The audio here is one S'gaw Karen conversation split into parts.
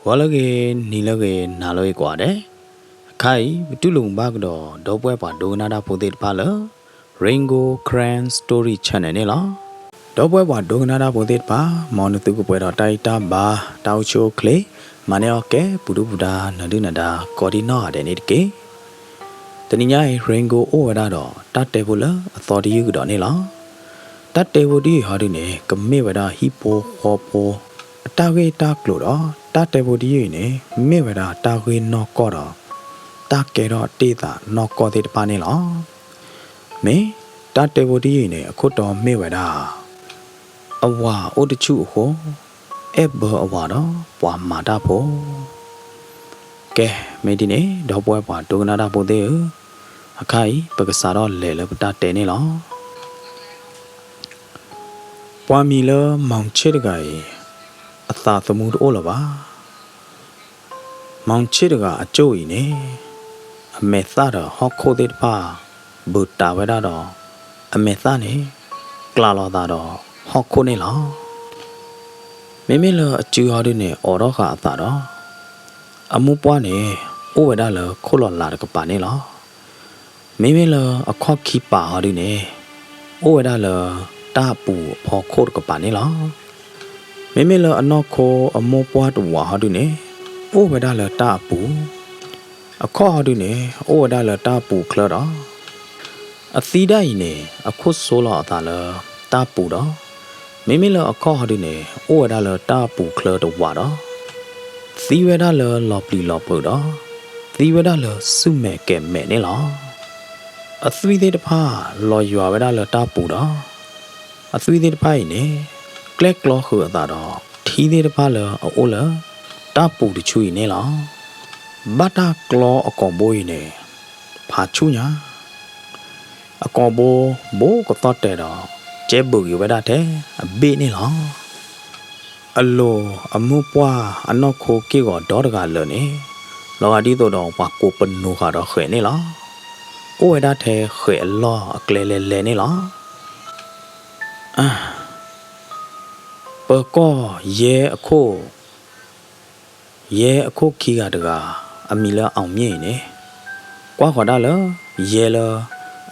ဂီၤလၢအဂ့ၤ, နံၤလၢအဂ့ၤ, နၤလၢအဂ့ၤကိးဂၤဒဲး, အခါအံၤ ပတူၢ်လိာ်မုာ်ဘၣ်ကဒီး ဒီပုၢ်ဝဲၢ်ပှၤဒိကနၣ်တၢ်ဖိသ့ၣ်တဖၣ်လၢ Rain Gold Karen Story Channel န့ၣ်လီၤ. ဒီပုၢ်ဝဲၢ်ပှၤဒိကနၣ်တၢ်ဖိသ့ၣ်တဖၣ်, မ်နသုကပှဲၤဒီးတၢ်အံၣ်တၢ်ဘါ, တၢ်အိၣ်ဆူၣ်အိၣ်ချ့, မၤန့ၢ်အီၣ်ကဲ ပူၤဒုၣ်ပူၤဒါ နၤဒုၣ်နၤဒါ ကိးဒံနီၢ်ဂၤဒဲးန့ၣ်တက့ၢ်. တနံၤညါအံၤ Rain Gold အိၣ်ဝဲဒၣ်ဒီး တၢ်တဲဖိလၢအသီတယုၢ်ကဒီးန့ၣ်လီၤ. တၢ်တဲဖိတယုၢ်အံၤဟီဒုန့ၣ် ကမ့ၢ်ဝဲဒၣ်ဟံၣ်ဖိဃီဖိ အတၢ်ဂ့ၢ်တၢ်ကျိၤဒီး တၢ်တဲဖိတယုၢ်အံၤန့ၣ် မ့ၢ်ဝဲဒၣ်တၢ်ဂ့ၢ်နီၢ်ကီၢ်ဒီး တၢ်ကဲထီၣ်တ့ၢ်သးနီၢ်ကီၢ်သ့ၣ်တဖၣ်န့ၣ်လီၤ. မ့ၢ်တၢ်တဲဖိတယုၢ်အံၤန့ၣ် အခိၣ်တီမ့ၢ်ဝဲဒၣ် အဝၤအိၣ်တဆူၣ်အဃိ, အဲၣ်ဘၢအဝၤဒီးပှၤမၤတၢ်ဖိ. ကဲ, မ့ၢ်ဒ်န့ၣ် ဒီပုၢ်ဝဲၢ်ပှၤဒိကနၣ်တၢ်ဖိသ့ၣ်ဧၢ, အခါအံၤ ပကစးထီၣ်လဲၤလၢပတၢ်တဲန့ၣ်လီၤ. ပှၤမံၤလၢ မောင်ချစ် တဂၤအံၤ အသးသမူတအိၣ်လၢၤဘၣ်. မောင်ချစ် တဂၤအကၠိၣ်အံၤန့ၣ် အမဲာ်သၣ်ဒီးဟီၣ်ခိၣ်သ့ၣ်တဖၣ် ဘူးတးဝဲဒၣ်ဒီး အမဲာ်သၣ်န့ၣ် ကျးလီၤသးဒီးဟီၣ်ခိၣ်န့ၣ်လီၤ. မ့မ့ၢ်လၢအစုဟီဒုန့ၣ် အိးထီၣ်ဃာ်အသးဒီး အမိၢ်ပှၢ်န့ၣ် အိၣ်ဝဲဒၣ်လၢခိၣ်လီၤလးတကပၤန့ၣ်လီၤ. မ့မ့ၢ်လၢအခီၣ်ခံပၤဟီဒုန့ၣ် အိၣ်ဝဲဒၣ်လၢတၢ်အပူၤအဖီခိၣ်တကပၤန့ၣ်လီၤ. မ့မ့ၢ်လၢအနီၢ်ခိအမိၢ်ပှၢ်တဝးဟီဒုန့ၣ် အိၣ်ဝဲဒၣ်လၢတၢ်အပူၤ, အခီၣ်ဟီဒုန့ၣ် အိၣ်ဝဲဒၣ်လၢတၢ်အပူၤချၢဒီး အသံဒၣ်အံၤန့ၣ် အခိၣ်ဆိလီၤအသးလၢတၢ်ပူၤဒီး မ့မ့ၢ်လၢအခီၣ်ဟီဒုန့ၣ် အိၣ်ဝဲဒၣ်လၢတၢ်အပူၤချၢတဝးဒီး သံဝဲဒၣ်လၢလီၤပျံၤလီၤဖုးဒီး သံဝဲဒၣ်လၢဆူၣ်မဲာ်ကဲၤမဲာ်န့ၣ်လီၤ. အသွံၣ်သ့ၣ်တဖၣ်လီၤယွၤဝဲဒၣ်လၢတၢ်ပူၤဒီး အသွံၣ်သ့ၣ်တဖၣ်အံၤန့ၣ် ကျဲၣ်ကျီဃုာ်အသးဒီး ထံသ့ၣ်တဖၣ်လၢအအိၣ်လၢ တၢ်ပူၤတဆူအံၤန့ၣ်လီၤ. ဘၣ်တၢ်ကျီအကိာ်ဘိအံၤန့ၣ် ဖးဆူၣ်ညါ အကိာ်ဘိ ဘိကသီၣ်တဲာ်ဒီး ကဲဘုးက့ၤဝဲဒၣ်ထဲအဘ့ၣ်န့ၣ်လီၤ. အလိၤအမိၢ်ပှၢ်အနီၢ်ခိက့ၢ်ဂီၤဒီတဂၤလၢာ်န့ၣ် လီၤဂာ်ဒ်သိးဒီးပှၤကိးပနီၤဃာ်ဒီးဃဲးန့ၣ်လီၤ. အိၣ်ဝဲဒၣ်ထဲဃဲးအလီၢ်အကျဲလဲၤလဲၤန့ၣ်လီၤ. ပၢၤကီၢ်ယဲအခိၣ် ယဲအခိၣ်ခံဂၤတဂၤ အမံၤလၢ အောင်မြင့် အံၤန့ၣ် ကွၢ်ဃီၤဒၣ်လၢ ယဲလၢ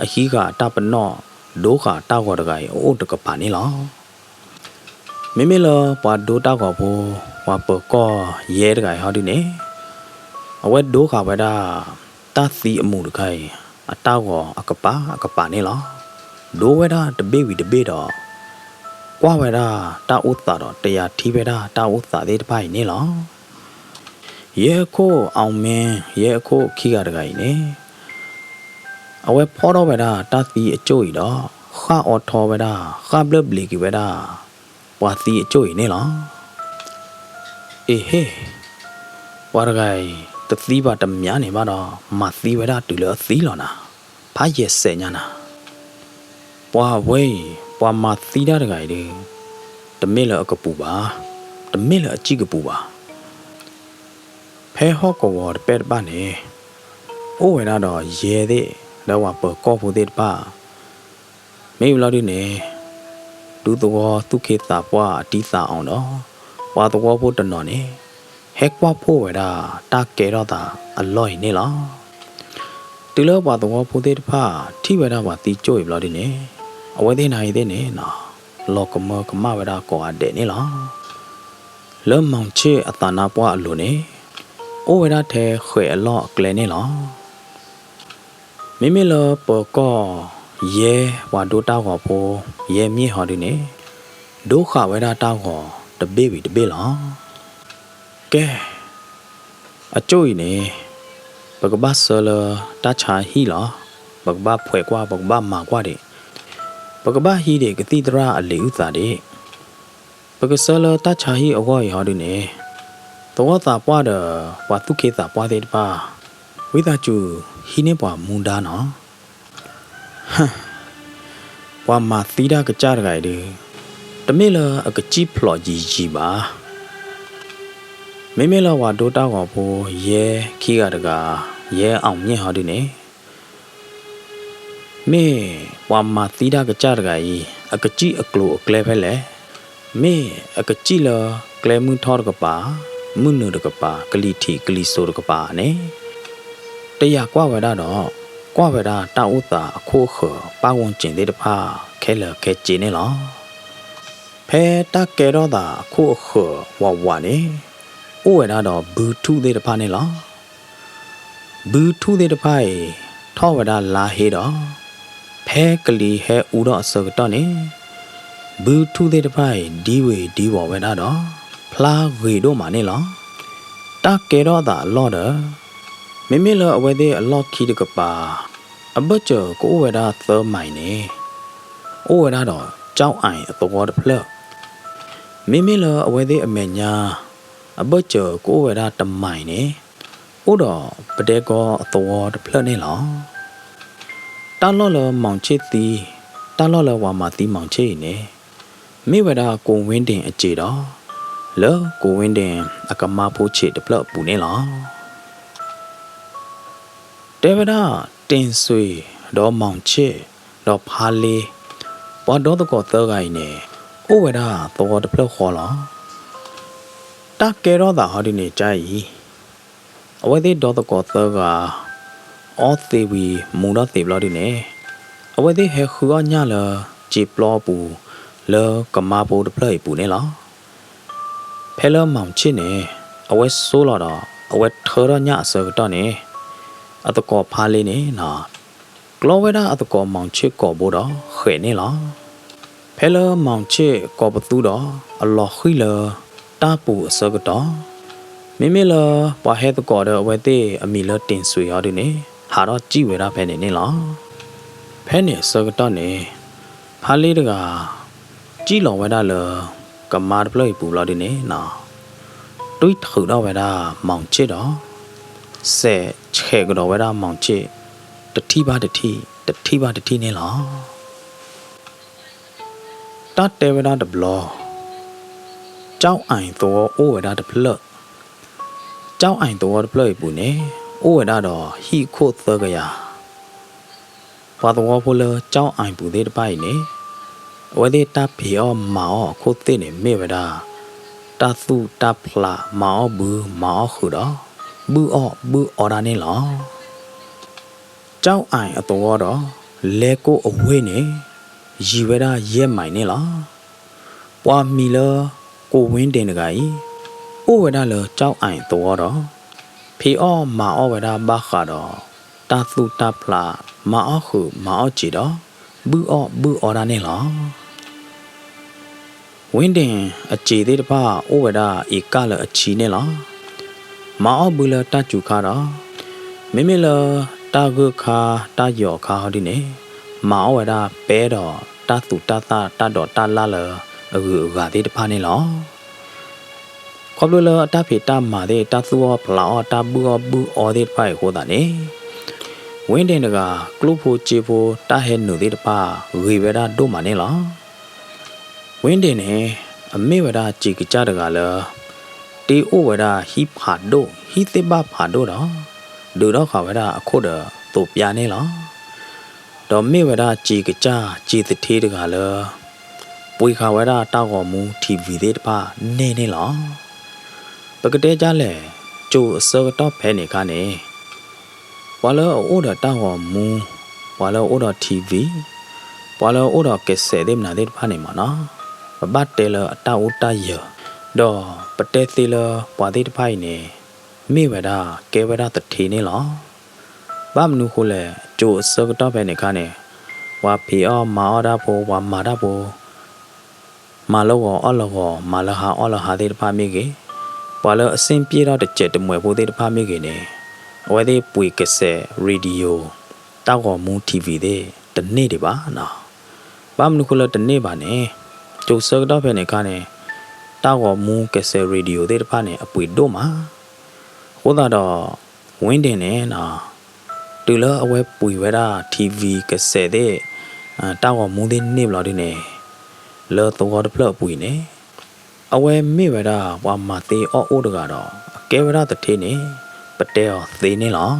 အဟံးဃာ်တၢ်ပနီၣ် ဒိဃာ်တၢ်ဂီၤတဂၤအံၤအအိၣ်တကပၤန့ၣ်လီၤ. မ့မ့ၢ်လၢပှၤဒိတၢ်ဂီၤဖိ ပှၤပၢၤကီၢ်ယဲတဂၤအံၤဟီဒုန့ၣ် အဝဲဒိဃာ်ဝဲဒၣ် တၢ်သံအမူးတခါအံၤ အတၢ်ဂီၤအကပၤအကပၤန့ၣ်လီၤ. ဒိဝဲဒၣ်တဘ့ၣ်ဝံၤတဘ့ၣ်ဒီး ကွၢ်ဝဲဒၣ်တၢ်အိၣ်သးဒီး တယာ်ထံဝဲဒၣ်တၢ်အိၣ်သးသ့ၣ်တဖၣ်အံၤန့ၣ်လီၤ. ယဲအခိၣ် အောင်မြင့် ယဲအခိၣ်ခံဂၤတဂၤအံၤန့ၣ် အဝဲဖီၣ်ထီၣ်ဝဲဒၣ်တၢ်သံအကၠိၣ်အံၤဒီး ဃၣ်အီထီဝဲဒၣ် ဃၣ်ဘျၢၣ်ဘျ့းက့ၤဝဲဒၣ် ပှၤသံအကၠိၣ်အံၤန့ၣ်လီၤ. အ့ဟ့ၣ်, ပှၤတဂၤအံၤ တသံဘၣ်တမၠးန့ၣ်ဘၣ်ဒီး မၤသံဝဲဒၣ်တုၤလၢအသံလီၤနၤ, ဖးယဲၢ်စဲးညါနၤ. ပှၤဝဲအံၤ ပှၤမၤသံတၢ်တဂၤအံၤဒီး တမ့ၢ်လၢအကပူၤဘၣ်, တမ့ၢ်လၢအစံၣ်ကပူၤဘၣ်. ဖဲဟီၣ်ကဝီၤတပဲၢ်တဘၣ်န့ၣ် အိၣ်ဝဲဒၣ်ဒီးယဲသ့ၣ် လၢပှၤပၢၤကီၢ်ဖိသ့ၣ်တဖၣ် မ့ၢ်ဝံၤလီၤဒုန့ၣ် ဒူသဝီသူၣ်က့သးပှၢ်အတံၢ်သးအီၤဒီး ပှၤသဝီဖိတနီၤန့ၣ် ဟဲကွၢ်ဖှိၣ်ဝဲဒၣ်တၢ်ကဲထီၣ်သးအလီၢ်အံၤန့ၣ်လီၤ. တုၤလၢပှၤသဝီဖိသ့ၣ်တဖၣ်ထံၣ်ဝဲဒၣ်ပှၤသံကၠိၣ်အံၤဘျီဒုန့ၣ် အဝဲသ့ၣ်နၤအံၤသ့ၣ်န့ၣ် လီၤကမၢကမၣ်ဝဲဒၣ်ကိးဂၤဒဲးန့ၣ်လီၤ. လၢမောင်ချစ်အသးနါပှၢ်အလိၤန့ၣ် အိၣ်ဝဲဒၣ်ထဲဃဲးအလီၢ်အကျဲန့ၣ်လီၤ. မ့မ့ၢ်လၢပၢၤကီၢ်ယဲ ပှၤဒိတၢ်ဂီၤဖိ ယဲမ့ၢ်ဟီဒုန့ၣ် ဒိဃာ်ဝဲဒၣ်တၢ်ဂီၤတဘ့ၣ်ဝံၤတဘ့ၣ်လီၤ. ကဲ, အကၠိၣ်အံၤန့ၣ် ပကဘၣ်ဆှၢလၢတၢ်ဆါဟံၣ်လီၤ. ပကဘၣ်ဖှဲးကွၢ် ပကဘၣ်မၤကွၢ်ဒံး, ပကဘၣ်ဟံးဒံးကသံၣ်သရၣ်အလံာ်အုၣ်သးဒံး. ပကဆှၢလၢတၢ်ဆါဟံၣ်အဂီၢ်အံၤဟီဒုန့ၣ် သဝီသးပှၢ်ဒီး ပှၤသူၣ်က့သးပှၢ်သ့ၣ်တဖၣ် ဝံသးစူၤဟံးန့ၢ်ပှၤမူဒါနီၤ. ပှၤမၤသံတၢ်ကစၢ်တဂၤအံၤဒု တမ့ၢ်လၢအကစံၣ်ဖျိးယံာ်ယံာ်ဘၣ်. မ့မ့ၢ်လၢပှၤဒိတၢ်ဂီၤဖိ ယဲခံဂၤတဂၤ ယဲအောင်မြင့်ဟီဒုန့ၣ် မ့ၢ်ပှၤမၤသံတၢ်ကစၢ်တဂၤအံၤ အကစံၣ်အကျိၤအကျဲဖဲလဲၣ်. မ့ၢ်အကစံၣ်လၢကျဲမုၢ်ထီၣ်တကပၤ, မုၢ်နုာ်တကပၤ ကလံၤထံးကလံၤစိးတကပၤန့ၣ် တယာ်ကွၢ်ဝဲဒၣ်ဒီး ကွၢ်ဝဲဒၣ်တၢ်အိၣ်သးအခိၣ်အဃၢၤ ပၢ်ဝူၣ်စ့ၣ်သ့ၣ်တဖၣ် ခဲလၢာ်ခဲဆ့န့ၣ်လီၤ. ဖဲတၢ်ကဲထီၣ်သးအခိၣ်အဃၢၤဝးဝးန့ၣ် အိၣ်ဝဲဒၣ်ဒီးဘုထူၣ်သ့ၣ်တဖၣ်န့ၣ်လီၤ. ဘုထူၣ်သ့ၣ်တဖၣ်အံၤ ထီၣ်ဝဲဒၣ်လါဟ့ဒီး ဖဲကလံၤဟဲအူထီၣ်အဆၢကတီၢ်န့ၣ် ဘုထူၣ်သ့ၣ်တဖၣ်အံၤ ဒံဝ့ၤဒံဝီၤဝဲဒၣ်ဒီး ဖျါဂ့ၤဒိၣ်မးန့ၣ်လီၤ. တၢ်ကဲထီၣ်သးအလီၢ်ဒီး မ့မ့ၢ်လၢအဝဲသ့ၣ်အလီၢ်ခံတကပၤ အဘၢၣ်စၢၤကအိၣ်ဝဲဒၣ်သၢမံၤန့ၣ် အိၣ်ဝဲဒၣ်ဒီး ကၠီၣ်အၣ်အသဝီတဖျၢၣ်, မ့မ့ၢ်လၢအဝဲသ့ၣ်အမဲာ်ညါ အဘၢၣ်စၢၤကအိၣ်ဝဲဒၣ်တမံၤန့ၣ် အိၣ်ဒီးပဒဲကီအသဝီတဖျၢၣ်န့ၣ်လီၤ. တၢ်လီၢ်လၢမီၤဆ့ၣ်သံ, တၢ်လီၢ်လၢပှၤမၤသံမီၤဆ့ၣ်အံၤန့ၣ် မ့ၢ်ဝဲဒၣ်ကိးဝ့ဒ့ၣ်အစ့ဒီး လၢကိးဝ့ဒ့ၣ်အကမါဖိဆံးတဖျၢၣ်အပူၤန့ၣ်လီၤ. တဲဝဲဒၣ် တ့ၢ်စွ့ၤ ဒီးမီၤဆ့ၣ် ဒီးဖါလ့ ပှၤဒီသကိးသၢဂၤအံၤန့ၣ် အိၣ်ဝဲဒၣ်သဝီတဖျၢၣ်ဃီလီၤ. တၢ်ကဲထီၣ်သးဟီဒုန့ၣ်ကါအံၤ အဝဲသ့ၣ်ဒီသကိးသၢဂၤ အီသံးဝံၤမူထီၣ်သံးဘျီဒုန့ၣ် အဝဲသ့ၣ်ဟဲဃုအီၣ်ညၣ်လၢ စ့ပျီအပူၤ လၢကမါဖိတဖျၢၣ်အံၤပူၤန့ၣ်လီၤ. ဖဲလၢမီၤဆ့ၣ်န့ၣ် အဝဲဆိလီၤဒီး အဝဲထၢထီၣ်ညၣ်အဆၢကတီၢ်န့ၣ် အသကိးဖါလ့န့ၣ် ကျီဝဲဒၣ်အသကိးမီၤဆ့ၣ်ကိာ်ဘိဒီးဃဲးန့ၣ်လီၤ. ဖဲလၢမီၤဆ့ၣ်ကိးပသူဒီး အလီၤဃံၢ်လၢတၢ်ပူၤအဆၢကတီၢ်, မ့မ့ၢ်လၢပှၤဟဲသကိးဒီးအဝဲသ့ၣ်အမံၤလၢတ့ၢ်စွ့ၤဟီဒုန့ၣ် ဟးထီၣ်စံၣ်ဝဲဒၣ်ဖဲန့ၣ်န့ၣ်လီၤ. ဖဲန့ၣ်အဆၢကတီၢ်န့ၣ် ဖါလ့တဂၤ စံၣ်လီၤဝဲဒၣ်လၢ ကမါတဖျၢၣ်အံၤပူၤဘျီဒုန့ၣ် တွံၢ်ထုးထီၣ်ဝဲဒၣ်မီၤဆ့ၣ်ဒီး စဲးဆဲးကဒီးဝဲဒၣ်မီၤဆ့ၣ် တထံၣ်ဘၣ်တထံၣ် တထံၣ်ဘၣ်တထံၣ်န့ၣ်လီၤ. တၢ်တဲဝဲဒၣ်တဘျီ, ကၠီၣ်အၣ်သဝီအိၣ်ဝဲဒၣ်တဖျၢၣ်, ကၠီၣ်အၣ်သဝီတဖျၢၣ်အံၤပူၤန့ၣ် အိၣ်ဝဲဒၣ်ဒီးဟံၣ်ခိၣ်သၢကယၤ ပှၤသဝီဖိလၢကၠီၣ်အၣ်ပူၤသ့ၣ်တဖၣ်အံၤန့ၣ် အဝဲသ့ၣ်တၢ်ဖံးအီၣ်မၤအီၣ်အခိၣ်သ့ၣ်န့ၣ် မ့ၢ်ဝဲဒၣ် တၢ်သူၣ်တၢ်ဖျး မၤအီၣ်ဘုမၤအီၣ်ဟုးဒီး ဘုၣ်အီၣ်ဘုၣ်အီတၢ်န့ၣ်လီၤ. ကၠီၣ်အၣ်အသဝီဒီး လဲကိၣ်အဝ့ၢ်န့ၣ် ယံၤဝဲဒၣ်ယဲၢ်မံၤန့ၣ်လီၤ. ပှၤမံၤလၢ ကိၣ်ဝ့ဒ့ၣ်တဂၤအံၤ အိၣ်ဝဲဒၣ်လၢကၠီၣ်အၣ်သဝီဒီး ဖံးအီၣ်မၤအီၣ်ဝဲဒၣ်ဘၣ်ဃးဒီး တၢ်သူၣ်တၢ်ဖျး မၤအီၣ်ဟုးမၤအီၣ်စ့ၤဒီး ဘုၣ်အီၣ်ဘုၣ်အီတၢ်န့ၣ်လီၤ. ဝ့ဒ့ၣ်အစ့ၤသ့ၣ်တဖၣ်အိၣ်ဝဲဒၣ်အံၤကၢ်လၢအဆံန့ၣ်လီၤ. မၤအီၣ်ဘုလၢတၢ်စူၤခါဒီး မ့မ့ၢ်လၢတၢ်ဂၢၢ်ခါ တၢ်ယီၤခါဟီဒုန့ၣ် မၤအီၣ်ဝဲဒၣ်ပဲဒီးတၢ်သူၣ်တၢ်သၣ်တၢ်ဒိးတၢ်လၢ်လၢအဂုၤအဂၤသ့ၣ်တဖၣ်န့ၣ်လီၤ. ခီဖျိလၢအတၢ်ဖံးတၢ်မၤသ့ၣ် တၢ်သူၣ်အီၣ်ဖျးအီၣ်တၢ်ဘုၣ်အီၣ်ဘုၣ်အီသ့ၣ်တဖၣ်အံၤအဃိသတးန့ၣ် ဝ့ဒ့ၣ်တဂၤ ကျိၣ်ဖိစ့ဖိတၢ်ဟဲနုာ်သ့ၣ်တဖၣ်ဂ့ၤဝဲဒၣ်ဒိၣ်မးန့ၣ်လီၤ. ဝ့ဒ့ၣ်န့ၣ် အမ့ၢ်ဝဲဒၣ်စ့ၤကစၢ်တဂၤလၢ တ့အိၣ်ဝဲဒၣ်ဟံၣ်ဖးဒိၣ် ဟံၣ်သ့ၣ်ဘၣ်ဖးဒိၣ်ဒီး ဒုးထီၣ်ဃာ်ဝဲဒၣ်အခိၣ်ဒီးသိးပျါန့ၣ်လီၤ. ဒီးမ့ၢ်ဝဲဒၣ်စ့ၤကစၢ်စ့ၤသထ့တဂၤလၢ ပှ့ၤဃာ်ဝဲဒၣ်တၢ်ဂီၤမူ ထံၣ်ဝံၤ သ့ၣ်တဖၣ်န့ၣ်န့ၣ်လီၤ. ပကတဲဒ်လဲၣ်, ကၠိၤအဆၢကတီၢ်ဖဲန့ၣ်အခါန့ၣ် ပှၤလၢအအိၣ်ဒီးတၢ်ဂီၤမူ, ပှၤလၢအအိၣ်ဒီးထံၣ်ဝံၤ, ပှၤလၢအအိၣ်ဒီးကစဲးသ့ၣ်မနုၤသ့ၣ်တဖၣ်န့ၣ်မ့ၢ်နီၤ, ပဘၣ်တဲလၢအတၢ်အိၣ်တၢ်ယၢၤ, ဒီးပတဲသ့လၢပှၤသ့ၣ်တဖၣ်အံၤန့ၣ် မ့ၢ်ဝဲဒၣ်ကဲဝဲဒၣ်သထ့န့ၣ်လီၤ. ဘၣ်မနုၤဃိလဲၣ်, ကၠိၤအဆၢကတီၢ်ဖဲန့ၣ်အခါန့ၣ် ပှၤဖံးအီၣ်မၤအီၣ်တၢ်ဖိ, ပှၤမၤတၢ်ဖိ မၤလၢဂီၤအီၣ်လၢဂီၤ, မၤလၢဟါအီၣ်လၢဟါသ့ၣ်တဖၣ်မ့ၢ်ဂ့ၤ, ပှၤလၢအသ့ၣ်ပျဲၢ်ထီၣ်တစဲးတမှဲးဖိသ့ၣ်တဖၣ်မ့ၢ်ဂ့ၤန့ၣ်, အဝဲသ့ၣ်ပှ့ၤကစဲး radio, တၢ်ဂီၤမူ ထံၣ်ဝံၤ သ့ၣ်တန့ၢ်ဒံးဘၣ်နီၤ. ဘၣ်မနုၤဃိလၢတန့ၢ်ဘၣ်န့ၣ်, ကၠိၤဆၢကတီၢ်ဖဲန့ၣ်အခါန့ၣ် တၢ်ဂီၤမူကစဲး radio သ့ၣ်တဖၣ်န့ၣ် အပှ့ၤဒိၣ်မး အဃိသတးဒီး ဝ့ဒ့ၣ်န့ၣ် တုၤလၢအဝဲပှ့ၤဝဲဒၣ် ထံၣ်ဝံၤ ကစဲးသ့ၣ်, တၢ်ဂီၤမူသ့ၣ်န့ၢ်ဘျီဒုန့ၣ်, လၢသဝီတဖျၢၣ်အပူၤအံၤန့ၣ်, အဝဲမ့ၢ်ဝဲဒၣ်ပှၤမၤသ့အီၣ်အိၣ်တဂၤဒီး အကဲဝဲဒၣ်သထ့န့ၣ် ပတဲအီၤသ့န့ၣ်လီၤ.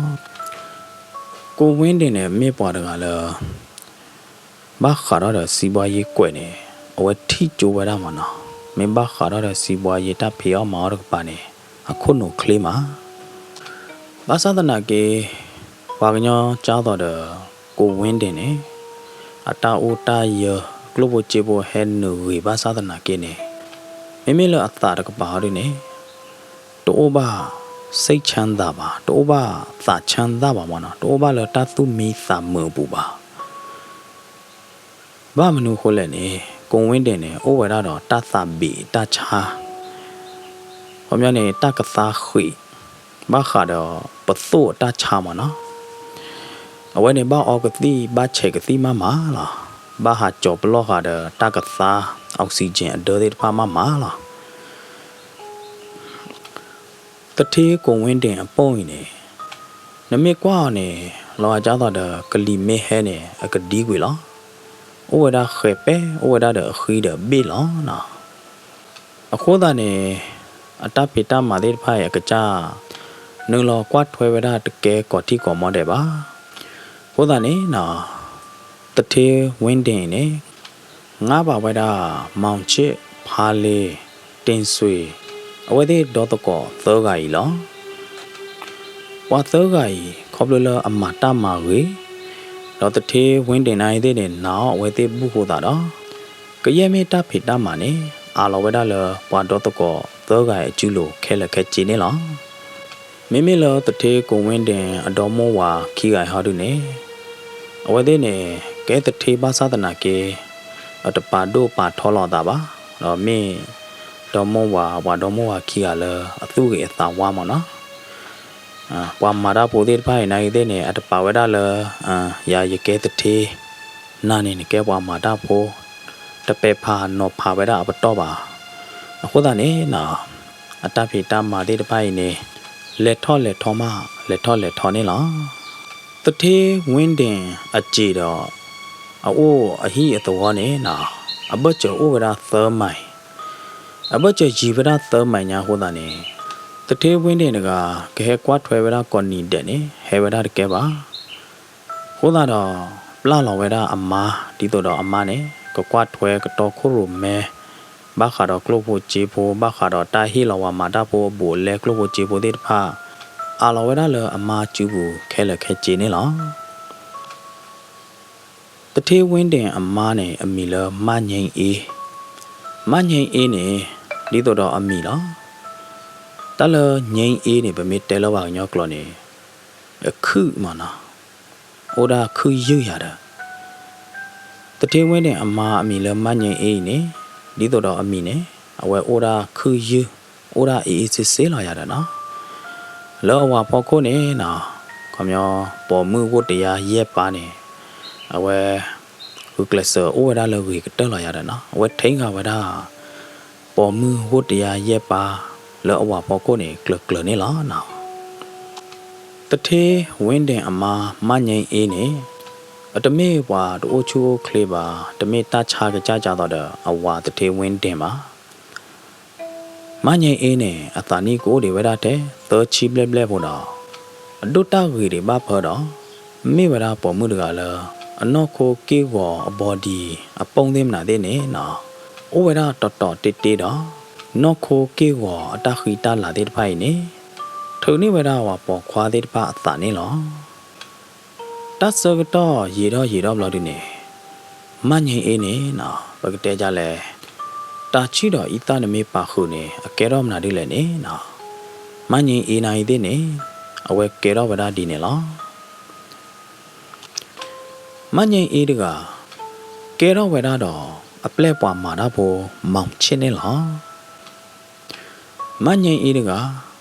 ကိၣ်ဝ့ဒ့ၣ်န့ၣ် မ့ၢ်ပှၤတဂၤလၢ ဘၣ်ဃးထီၣ်ဒီးစံးဘှါယ့ကွဲးန့ၣ် အဝဲထံၣ်ကၠိဝဲဒၣ်မ့ၢ်နီၤ, မ့ၢ်ဘၣ်ဃးထီၣ်ဒီးစံးဘှါယ့တၢ်ဖံးအီၣ်မၤအီၣ်တကပၤန့ၣ် အခိၣ်နူာ်ချ့မး. ဘၣ်ဆၣ်သနာ်က့ ပှၤကညီကၢ်သိးဒီး ကိၣ်ဝ့ဒ့ၣ်န့ၣ် အတၢ်အိၣ်တၢ်ယၢၤ ကျိၣ်ဖိစ့ဖိဟဲနုာ်ဂ့ၤဘၣ်ဆၣ်သနာ်က့န့ၣ် မ့မ့ၢ်လၢအသးတကပၤဟီဒုန့ၣ် တအိၣ်ဘၣ် စိတ်ချမ်းသာ ဘၣ်, တအိၣ်ဘၣ်သးချမ်းသာ ဘၣ်မ့ၢ်နီၤ, တအိၣ်ဘၣ်လၢတၢ်သူၣ်မံသးမုာ်အပူၤဘၣ်. ဘၣ်မနုၤအဃိလဲၣ်န့ၣ် ကိၣ်ဝ့ဒ့ၣ်န့ၣ် အိၣ်ဝဲဒၣ်ဒီးတၢ်သးဘံးတၢ်ဆါ, ခီပညီန့ၣ် တၢ်ကသါဃံး ဘၣ်ဃးဒီးပသိၣ်အတၢ်ဆါမ့ၢ်နီၤ. အဝဲန့ၣ်ဘၣ်အီကသံၣ် ဘၣ်ဆဲးကသံၣ်မးမးလီၤ. ဘၣ်ဟးကၠီၤပလီၢ်ဃာ်ဒီးတၢ်ကသါ oxygen အဒၢသ့ၣ်တဖၣ်မးမးလီၤ. သထ့ကိၣ်ဝ့ဒ့ၣ်အပိၢ်အံၤန့ၣ် နမ့ၢ်ကွၢ်အီၤန့ၣ် လီၤဂာ်ကၢ်သိးဒီး ကလံၤမ့ၢ်ဟဲန့ၣ် အကဒံကွံာ်လီၤ. အိၣ်ဝဲဒၣ်ဃဲးပဲ, အိၣ်ဝဲဒၣ်ဒီးအဃံဒီးဘ့ၣ်လီၤနီၤ. အဃိသတးန့ၣ် အတၢ်ဖံးတၢ်မၤသ့ၣ်တဖၣ်အံၤအကစၢ် နုာ်လီၤကွၢ်ထွဲဝဲဒၣ်တကဲကီးထံကီးမီဒဲးဘၣ်. အဃိသတးန့ၣ်နီၤ သထ့ဝ့ဒ့ၣ်အံၤန့ၣ် ငါဘၣ်ဝဲဒၣ် မောင်ချစ်, ဖါလ့, တ့ၢ်စွ့ၤ အဝဲသ့ၣ်ဒီသကိးသၢဂၤအံၤလီၤ. ပှၤသၢဂၤအံၤ ခီဖျိလၢအမၤတၢ်မၤဂ့ၤ, ဒီးသထ့ဝ့ဒ့ၣ်နၤအံၤသ့ၣ်န့ၣ် နာ်အီၤအဝဲသ့ၣ်ဘူၣ်ဃိသးဒီး ကယဲၢ်မ့ၢ်တၢ်ဖံးတၢ်မၤန့ၣ် အးလီၤဝဲဒၣ်လၢပှၤဒီသကိးသၢဂၤအံၤအစုလိၤခဲလၢာ်ခဲဆ့န့ၣ်လီၤ. မ့မ့ၢ်လၢသထ့ကိၣ်ဝ့ဒ့ၣ်အဒီမိၢ်ဝၤခံဂၤအံၤဟီဒုန့ၣ် အဝဲသ့ၣ်န့ၣ် ကဲသထ့ဘၣ်ဆၣ်သနာ်က့ အတပာ်ဒိၣ်ပာ်ထီလီၤအသးဘၣ်, ဒီးမ့ၢ်ဒီမိၢ်ဝၤ ပှၤဒီမိၢ်ဝၤခံဂၤလၢအသူၣ်ဂ့ၤအသးဝါမ့ၢ်နီၤ. ပှၤမၤတၢ်ဖိသ့ၣ်တဖၣ်အံၤနၤအံၤသ့ၣ်န့ၣ် အတပာ်ဝဲဒၣ်လၢ ယၤယကဲသထ့, နၤန့ၣ်နကဲပှၤမၤတၢ်ဖိ, တပဲာ်ဖးနီၤဖးဝဲဒၣ်အပတီၢ်ဘၣ်. အဃိသတးန့ၣ်နီၤ အတၢ်ဖံးတၢ်မၤသ့ၣ်တဖၣ်အံၤန့ၣ် လဲၤထီၣ်လဲၤထီမး လဲၤထီၣ်လဲၤထီန့ၣ်လီၤ. သထ့ဝ့ဒ့ၣ်အစ့ၢ်ဒီး အအိၣ်အဟံၣ်အသဝီန့ၣ်နီၤ အဘၢၣ်စၢၤအိၣ်ဝဲဒၣ်သၢမံၤ, အဘၢၣ်စၢၤယံၤဝဲဒၣ်သၢမံၤညါအဃိသတးန့ၣ် သထ့ဝ့ဒ့ၣ်တဂၤ ကဟဲကွၢ်ထွဲဝဲဒၣ်ကိးနံၤဒဲးန့ၣ် ဟဲဝဲဒၣ်တကဲဘၣ်. အဃိသတးဒီး ပျၢ်လီၤဝဲဒၣ်အမါ ဒ်သိးဒီးအမါန့ၣ် ကကွၢ်ထွဲကတီခိၣ်ရိၣ်မဲ ဘၣ်ဃးဒီးကျိၣ်ဖိစ့ဖိ ဘၣ်ဃးဒီးတၢ်ဟ့ၣ်လီၤဝၤမၤတၢ်ဖိအဘူးအလဲကျိၣ်ဖိစ့ဖိသ့ၣ်တဖၣ် အးလီၤဝဲဒၣ်လၢအမါစုပူၤခဲလၢာ်ခဲဆ့န့ၣ်လီၤ. သထ့ဝ့ဒ့ၣ်အမါန့ၣ် အမံၤလၢ မါညိအ့, မါညိအ့န့ၣ် ဒ်သိးဒီးအမံၤလီၤ. တၢ်လၢညိအ့န့ၣ် ပမ့ၢ်တဲလၢပှၤကညီကျိာ်န့ၣ် အခုၣ်မ့ၢ်နီၤ, အိၣ်ဒၣ်ခုၣ်ယုၢ်ယၤဒီး သထ့ဝ့ဒ့ၣ်အမါအမံၤလၢ မါညိအ့အံၤန့ၣ် ဒ်သိးဒီးအမံၤန့ၣ် အဝဲအိၣ်ဒၣ်ခုၣ်ယုၢ် အိၣ်ဒၣ်အ့အ့ဆ့ဆ့လီၤယၤဒီးနီၤ. လၢအဝၤဖီခိၣ်န့ၣ်နီၤ ခီပညီ ပိာ်မုၣ်ဂိၢ်တယါယဲၢ်ပၤန့ၣ် အဝဲ ဂုာ်ကျဲးစၢးအိၣ်ဝဲဒၣ်လၢဂ့ၤကတၢၢ်လီၤယၤဒီးနီၤ အဝဲထံဂၤဝဲဒၣ် ပိာ်မုၣ်ဂိၢ်တယါယဲၢ်ပၤ လၢအဝၤဖီခိၣ်န့ၣ် ကျၢၤကျၢၤန့ၣ်လီၤနီၤ. သထ့ဝ့ဒ့ၣ်အမါ မါညိအ့န့ၣ် အတမ့ၢ်ပှၤတအိၣ်ဆူၣ်အိၣ်ချ့ဘၣ်, တမ့ၢ်တၢ်ဆါကစၢ်ကသိးဒီးအဝၤသထ့ဝ့ဒ့ၣ်ဘၣ်. မါညိအ့န့ၣ် အသးနံၣ်ကအိၣ်ဒံးဝဲဒၣ်ထဲ သၢဆံဘျဲၣ်ဘျဲၣ်ဖိဒီး အဒိၣ်တၢ်ဂ့ၤဒံးဘၣ်ဖၢဒီး မ့ၢ်ဝဲဒၣ်ပိာ်မုၣ်တဂၤလၢ အနီၢ်ခိက့ၢ်ဂီၤအ body အပိၢ်သ့ၣ်မနုၤသ့ၣ်န့ၣ်နီၤ အိၣ်ဝဲဒၣ်တီတီတ့တ့ဒီး နီၢ်ခိက့ၢ်ဂီၤအတၢ်ဃံတၢ်လၤသ့ၣ်တဖၣ်အံၤန့ၣ် ထုးန့ၢ်ဝဲဒၣ်ပှၤပိာ်ခွါသ့ၣ်တဖၣ်အသးန့ၣ်လီၤ. တၢ်ဆၢကတီၢ်ယံာ်ထီၣ်ယံာ်ထီၣ်ဘျီဒုန့ၣ် မါညိအ့န့ၣ်နီၤ ပကတဲဒ်လဲၣ်, တၢ်ဆံၣ်ဒီးအံသၣ်န့ၣ်မ့ၢ်ပာ်ဃုာ်န့ၣ် အကဲထီၣ်မနုၤဒ်လဲၣ်န့ၣ်နီၤ မါညိအ့နၤအံၤသ့ၣ်န့ၣ် အဝဲကဲထီၣ်ဝဲဒၣ်ဒ်န့ၣ်လီၤ. မါညိအ့တဂၤ ကဲထီၣ်ဝဲဒၣ်ဒီး အပျဲၢ်ပှၤမၤတၢ်ဖိ မောင်ချစ် န့ၣ်လီၤ. မါညိအ့တဂၤ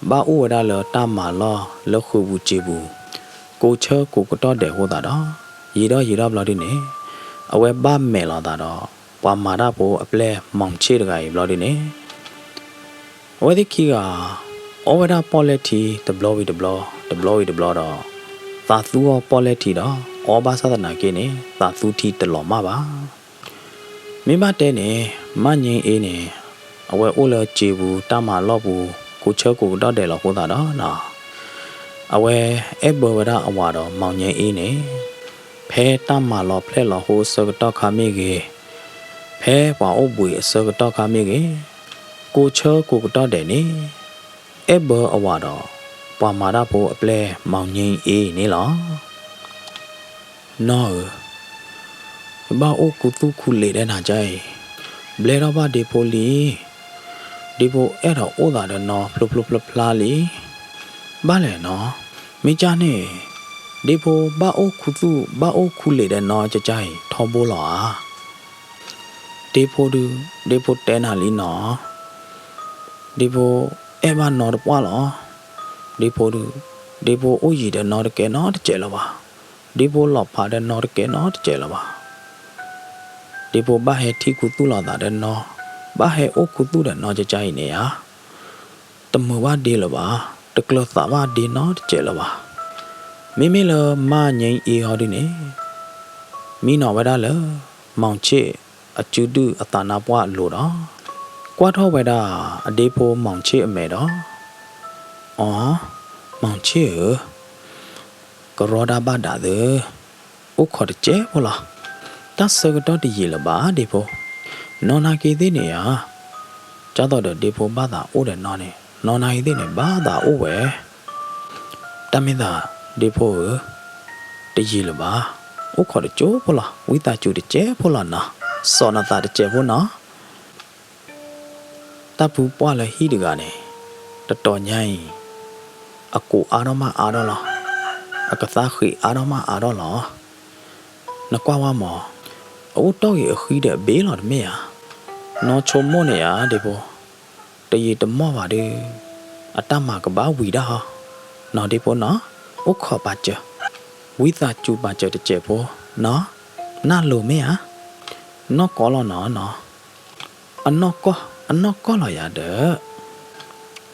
ဘၣ်အိၣ်ဝဲဒၣ်လၢတၢ်မၤလီၢ်လၢဃုာ်ပူၤစ့ပူၤ ကိးဆၢကိးကတီၢ်ဒဲးအဃိသတးဒီး ယံာ်ထီၣ်ယံာ်ထီၣ်ဘျီဒုန့ၣ် အဝဲဘၣ်မဲာ်လီၤသးဒီး ပှၤမၤတၢ်ဖိအပျဲၢ် မောင်ချစ် တဂၤအံၤဘျီဒုန့ၣ် အဝဲသ့ၣ်ခံဂၤ အီဝဲဒၣ်ပီၣ်လဲၣ်ထံတဘျီဝံၤတဘျီ တဘျီဝံၤတဘျီဒီး သးသူအီၣ်ပီၣ်လဲၣ်ထံဒီး အီဘၣ်ဆၣ်သနာ်က့န့ၣ် သးသူထံတလီၤမၢ်ဘၣ်. မ့ၢ်ဘၣ်တဲန့ၣ် မါညိအ့န့ၣ် အဝဲအိၣ်လၢစ့ပူၤ တၢ်မၤလီၢ်ပူၤ ကိးဆၢကိးကတီၢ်ဒဲးလီၤအဃိသတးဒီး အဝဲအဲၣ်ဘၢဝဲဒၣ်အဝၤဒီး မောင်ညိအ့န့ၣ် ဖဲတၢ်မၤလီၤဖျဲၣ်လီၤဟိအဆၢကတီၢ်ခါမ့ၢ်ဂ့ၤ, ဖဲပှၤအိၣ်ဘှံးအဆၢကတီၢ်ခါမ့ၢ်ဂ့ၤ, ကိးဆၢကိးကတီၢ်ဒဲးန့ၣ် အဲၣ်ဘၢအဝၤဒီး ပှၤမၤတၢ်ဖိအပျဲၢ် မောင်ငြိမ်းအေး န့ၣ်လီၤ. နီၢ်ဧၢ, ဘၣ်အိၣ်ခူသူၣ်ခူလံာ်ဒဲးနၤကါအံၤ, ဘျဲထီၣ်ဘၣ်ဒ့ဖိလံ. ဒ့ဖိအဲၣ်ဒိးအိၣ်သးဒီးနီၢ်ဖျိဖျိဖျါဖျါလံ. ဘၣ်လဲၣ်နီၢ်, မ့ၢ်ကၢ်န့ၣ် ဒ့ဖိဘၣ်အိၣ်ခူသူၣ်ဘၣ်အိၣ်ခူလံာ်ဒီးနီၢ်ကါအံၤထီဘိလီၤဧါ. ဒ့ဖိဒု, ဒ့ဖိတဲနၤလံနီၢ်, ဒ့ဖိအဲၣ်ဘၣ်နီၢ်တပှၢ်လီၤ. ဒ့ဖိဒု, ဒ့ဖိအိၣ်ယံၤဒီးနီၢ်တကဲနီတစဲးလၢၤဘၣ်. ဒ့ဖိလီၤဖးဒီးနီၢ်တကဲနီတစဲးလၢၤဘၣ်. ဒ့ဖိဘၣ်ဟဲထံၣ်ခူသူၣ်လိာ်သးဒီးနီၢ်, ဘၣ်ဟဲအိၣ်ခူသူၣ်ဒီးနီၢ်ကါအံၤန့ၣ်ဧါ, တမုာ်ဘၣ်ဒ့လၢၤဘၣ်, တကျၢၤသးဘၣ်ဒ့နီတစဲးလၢၤဘၣ်. မ့မ့ၢ်လၢမါငြိမ်းအေးဟီဒုန့ၣ်, မံနီၤဝဲဒၣ်လၢ မောင်ချစ် အစုဒုၣ်အသးနါပှၢ်အလိၤဒီး ကွၢ်ထီၣ်ဝဲဒၣ်အဒ့ဖိ မောင်ချစ် အမဲာ်ဒီး, အိ, မောင်ချစ် ဧၢ, ကရီဒၣ်ဘၣ်ဒၣ်သၢ, အိၣ်ခိးတစဲးဖိလီၤ. တၢ်ဆၢကတီၢ်တယံာ်လၢၤဘၣ်ဒ့ဖိ, နီၢ်နၤက့ၤသ့ၣ်န့ၣ်ဧါ, ကၢ်သိးဒီးဒ့ဖိဘၣ်သးအိၣ်ဒီးနီၢ်န့ၣ် နီၢ်နၤက့ၤသ့ၣ်န့ၣ် ဘၣ်သးအိၣ်ဝဲ. တၢ်မ့ၢ်သးဒ့ဖိဧၢ, တယံာ်လၢၤဘၣ်, အိၣ်ခိးတစဲးဖိလီၤ, ဝံသးစူၤတစဲးဖိလီၤနီၤ, စီၤနသးတစဲးဖိနီၤ. တၢ်ဖုပှၢ်လၢဟံၣ်တဂၤန့ၣ် တတီၤညါအံၤ အကိးအါထီၣ်မးအါထီၣ်လီၤ, အကသါဃံးအါထီၣ်မးအါထီၣ်လီၤ. နကွၢ်ဝဲမး, အအိၣ်တီၢ်ဂ့ၤအဃံဒီးအဘ့လီၤတမ့ၢ်ဧါ. နီၢ်ဆိကမိၣ်န့ၣ်ဧါဒ့ဖိ, တယံာ်တမီၢ်ဘၣ်ဒီး အတၢ်မၤကဘၣ်ဝံၤဒၣ်ဟီ, နီၤဒ့ဖိနီၤ, အိၣ်ခိးပာ်စၢၤ, ဝံသးစူၤပာ်စၢၤတစဲးဖိနီၤ, နၢ်လိၤမ့ၢ်ဧါ. နီၢ်ကီၢ်လီၤနီၤနီၤ, အနီၢ်ကီၢ်, အနီၢ်ကီၢ်လီၤယၤဒီး,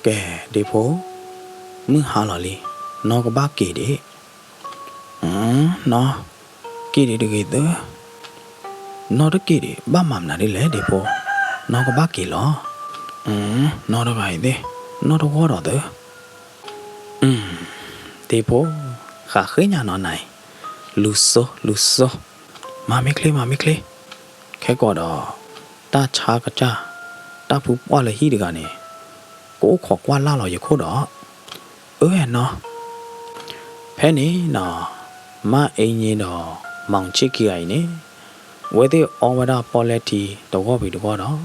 ကဲ, ဒ့ဖိ, မုၢ်ဟါလီၤလံ, နီၢ်ကဘၣ်က့ၤဒံး, နီၢ်, က့ၤဒံးတဂ့ၤသၢ, နီၢ်တက့ၤဒံး ဘၣ်မၤမနုၤဒ်လဲၣ်ဒ့ဖိ, နီၢ်ကဘၣ်က့ၤလီၤ, နီၢ်တဂၤအံၤသ့ၣ်, နီၢ်တဂီၢ်ဒီးသၢ ဒ့ဖိ, ဃးဃ့ညါနီၤနၤအံၤ, လူၤစိ လူၤစိ, မၤမ့ၢ်ချ့ မၤမ့ၢ်ချ့, ခဲကီးဒီး, တၢ်ဆါကစၢ်, တၢ်ဖုပှၢ်လၢဟံၣ်တဂၤန့ၣ်, ကအိၣ်ခိးကွၢ်လၢ်လီၤယခိၣ်ဒီး, အၢနီၤ ဖဲန့ၣ်နီၤ, မါအ့ည့ဒီး မောင်ချစ် ခံဂၤအံၤန့ၣ်, အဝဲသ့ၣ်အီဝဲဒၣ်ပီၣ်လဲၣ်ထံတဂီၢ်ဝံၤတဂီၢ်ဒီး,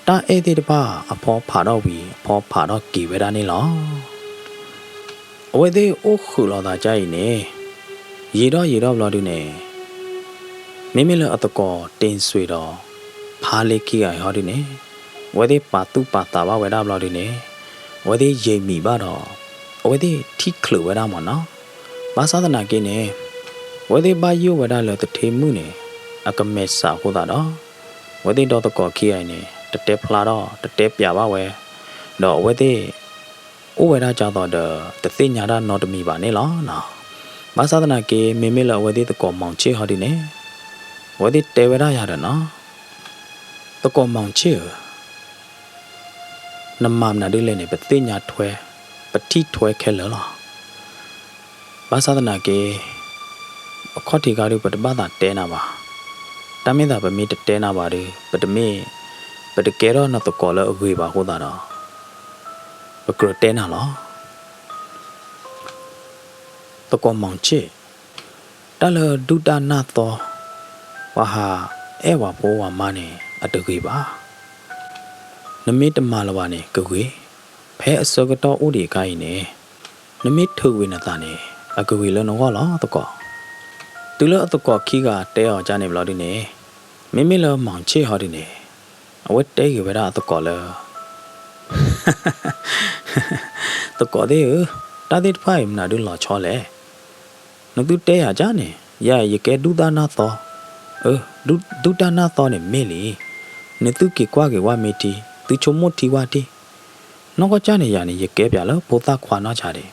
တၢ်အဲၣ်သ့ၣ်တဖၣ်အဖီဖးထီၣ်ဝံၤအဖီဖးထီၣ်က့ၤဝဲဒၣ်န့ၣ်လီၤ. အဝဲသ့ၣ်အိၣ်ဃုာ်လိာ်သးကါအံၤန့ၣ်, ယံာ်ဒီးယံာ်ဒီးဘျီဒုန့ၣ်, မ့မ့ၢ်လၢအသကိး တင်ဆွေ ဒီး ဖါလ့ ခံဂၤအံၤဟီဒုန့ၣ်, အဝဲသ့ၣ်ပာ်သူၣ်ပာ်သးဘၣ်ဝဲဒၣ်ဘျီဒုန့ၣ်, အဝဲသ့ၣ်ယံာ်မံၤဘၣ်ဒီး, အဝဲသ့ၣ်ထံၣ်ချုးဝဲဒၣ်မးနီၤ. ဘၣ်ဆၣ်သနာ်က့န့ၣ်, အဝဲသ့ၣ်ဘၣ်ယိၣ်ဝဲဒၣ်လၢသထ့မုၣ်န့ၣ်, အကမဲာ်ဆှးအဃိသတးဒီး, အဝဲသ့ၣ်ဒီသကိးခံဂၤအံၤန့ၣ် တတဲဖျါထီၣ် တတဲပျးဘၣ်ဝဲ, ဒီးအဝဲသ့ၣ် အိၣ်ဝဲဒၣ်ကၢ်သိးဒီး တသ့ၣ်ညါတၢ်နီတမံၤဘၣ်န့ၣ်လီၤ. ဘၣ်ဆၣ်သနာ်က့ မ့မ့ၢ်လၢအဝဲသ့ၣ်သကိး မောင်ချစ် ဟီဒုန့ၣ်, အဝဲသ့ၣ်တဲဝဲဒၣ်ယၤဒီးနီၤ, သကိး မောင်ချစ် ဧၢ, နမၤမနုၤဒ်လဲၣ်န့ၣ် ပသ့ၣ်ညါထွဲ, ပထံၣ်ထွဲခဲလၢာ်လီၤ. ဘၣ်ဆၣ်သနာ်က့ အခီၣ်ထံးခါဒုး ပတဘၣ်သးတဲနၤဘၣ်. တၢ်မ့ၢ်သးပမ့ၢ်တတဲနၤဘၣ်ဒီး ပတမ့ၢ်, ပတကဲထီၣ်နသကိးလၢအဂ့ၤဘၣ်အဃိသတးဒီး, ပကြၢးတဲနၤလီၤ. သကိး မောင်ချစ်, တၢ်လၢဒုၣ်တၢ်နၢ်သီ, ပှၤဟးအဲၣ်ပှၤဖိပှၤမါန့ၣ် အတဂ့ၤဘၣ်. နမ့ၢ်တမၤလၢၤဘၣ်န့ၣ် ကဂ့ၤ, ဖဲအဆၢကတီၢ်အိၣ်ဒံးအခါအံၤန့ၣ်, နမ့ၢ်ထုးကွံာ်နသးန့ၣ် အကဂ့ၤလၢနဂီၢ်လီၤသကိး. တုၤလၢအသကိးခံဂၤတဲအီၤကၢ်န့ၣ်ဘျီဒုန့ၣ်, မ့မ့ၢ်လၢ မောင်ချစ် ဟီဒုန့ၣ်, အဝဲတဲဂ့ၤဝဲဒၣ်အသကိးလၢ သကိးသ့ၣ်ဧၢ, တၢ်သ့ၣ်တဖၣ်အံၤမနုၤဒုးလီၤဆီလဲၣ်. နသုတဲယၤကၢ်န့ၣ် ယၤယကဲဒုၣ်တၢ်နၢ်သီ, အၢ, ဒုၣ်တၢ်နၢ်သီန့ၣ်မ့ၢ်လံ. နသုက့ၤကွၢ်က့ၤဝဲမ့ၢ်ထံ, သုဆိကမိၣ်ထံဝဲထံ, နီၢ်ကီၢ်ကၢ်န့ၣ်ယၤန့ၣ် ယကဲပၠးလၢဖိသၣ်ခွါနီၢ်ဆါဒံး,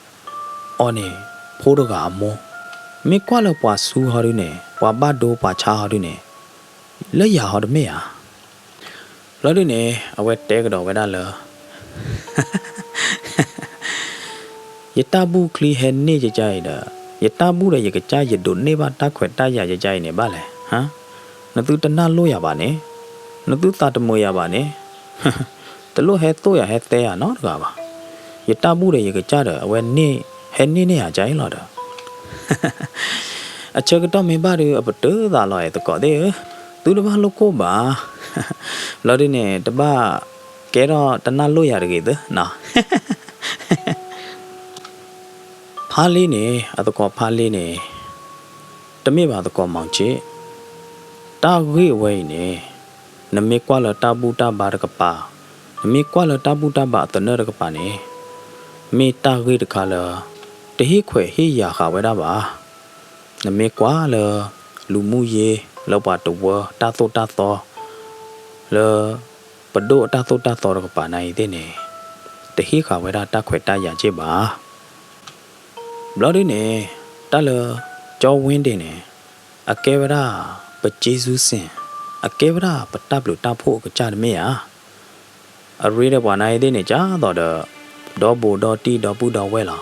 အီၤန့ၣ် ဖိတဂၤအမိၢ်, မ့ၢ်ကွၢ်လၢပှၤဆူဟီဒုန့ၣ် ပှၤဘၣ်ဒိပှၤဆါဟီဒုန့ၣ်, လၢယၤဟီတမ့ၢ်ဧါ. ဘျီဒုန့ၣ် အဝဲတဲကဒီးဝဲဒၣ်လၢ ယတၢ်ဘူၣ်ချံဟဲန့ၢ်ယကၢ်အံၤဒီး, ယတၢ်ဘူၣ်ဒီးယကစၢ်ယဒိးန့ၢ်ဘၣ်တၢ်ခွဲးတၢ်ယာ်ယကၢ်အံၤန့ၣ်ဘၣ်လဲၣ်. နသုတနၢ်လိၣ်ယၤဘၣ်န့ၣ်, နသုသးတမုာ်ယၤဘၣ်န့ၣ်, တလိၣ်ဟဲသိၣ်ယၤဟဲသဲယၤနီတဂၤဘၣ်. ယတၢ်ဘူၣ်ဒီးယကစၢ်ဒီး အဝဲန့ၣ် ဟဲန့ၢ်န့ၢ်ယၤကအံၤလီၤဒီး အဆၢကတီၢ်မ့ၢ်ဘၣ်ဒုး အပတုာ်သးလီၤအဲၣ်သကိးသ့ၣ်ဧၢ, သုတဘၣ်လိၣ်ကိၢ်ဘၣ်. ဘျီဒုန့ၣ် တဘၣ်ကဲထီၣ်တနၢ်လိၣ်ယၤတဂ့ၤသၢနီၤ. ဖါလ့န့ၣ် အသကိးဖါလ့န့ၣ် တမ့ၢ်ဘၣ်သကိးမီၤဆ့ၣ်. တၢ်ဂ့ၢ်အဝဲအံၤန့ၣ် နမ့ၢ်ကွၢ်လၢတၢ်ဘူၣ်တၢ်ဘါတကပၤ, နမ့ၢ်ကွၢ်လၢတၢ်ဘူၣ်တၢ်ဘါအသနၢၣ်တကပၤန့ၣ် မ့ၢ်တၢ်ဂ့ၢ်တခါလၢ တဟ့ၣ်ခွဲးဟ့ၣ်ယာ်ဃာ်ဝဲဒၣ်ဘၣ်. နမ့ၢ်ကွၢ်လၢ လူမှုရေး လၢပှၤတဝၢတၢ်သိၣ်တၢ်သီ လၢ ပဒိၣ်အတၢ်သိၣ်တၢ်သီတကပၤနၤအံၤသ့ၣ်န့ၣ် တဟ့ၣ်ဃာ်ဝဲဒၣ်တၢ်ခွဲးတၢ်ယာ်က့ၢ်ဘၣ်. ဘျီဒုန့ၣ် တၢ်လၢ ကၠီဝ့ဒ့ၣ်န့ၣ် အကဲဝဲဒၣ် ပက့စူစ့ၣ်, အကဲဝဲဒၣ်ပတၢ်ဘျုးတၢ်ဖှိၣ်အကစၢ်တမ့ၢ်ဧါ. အရ့ဒီးပှၤနၤအံၤသ့ၣ်န့ၣ် ကၢ်သိးဒီး ဒီဘူးဒီတံၢ်ဒီပုၢ်ဒီဝဲၢ်လီၤ.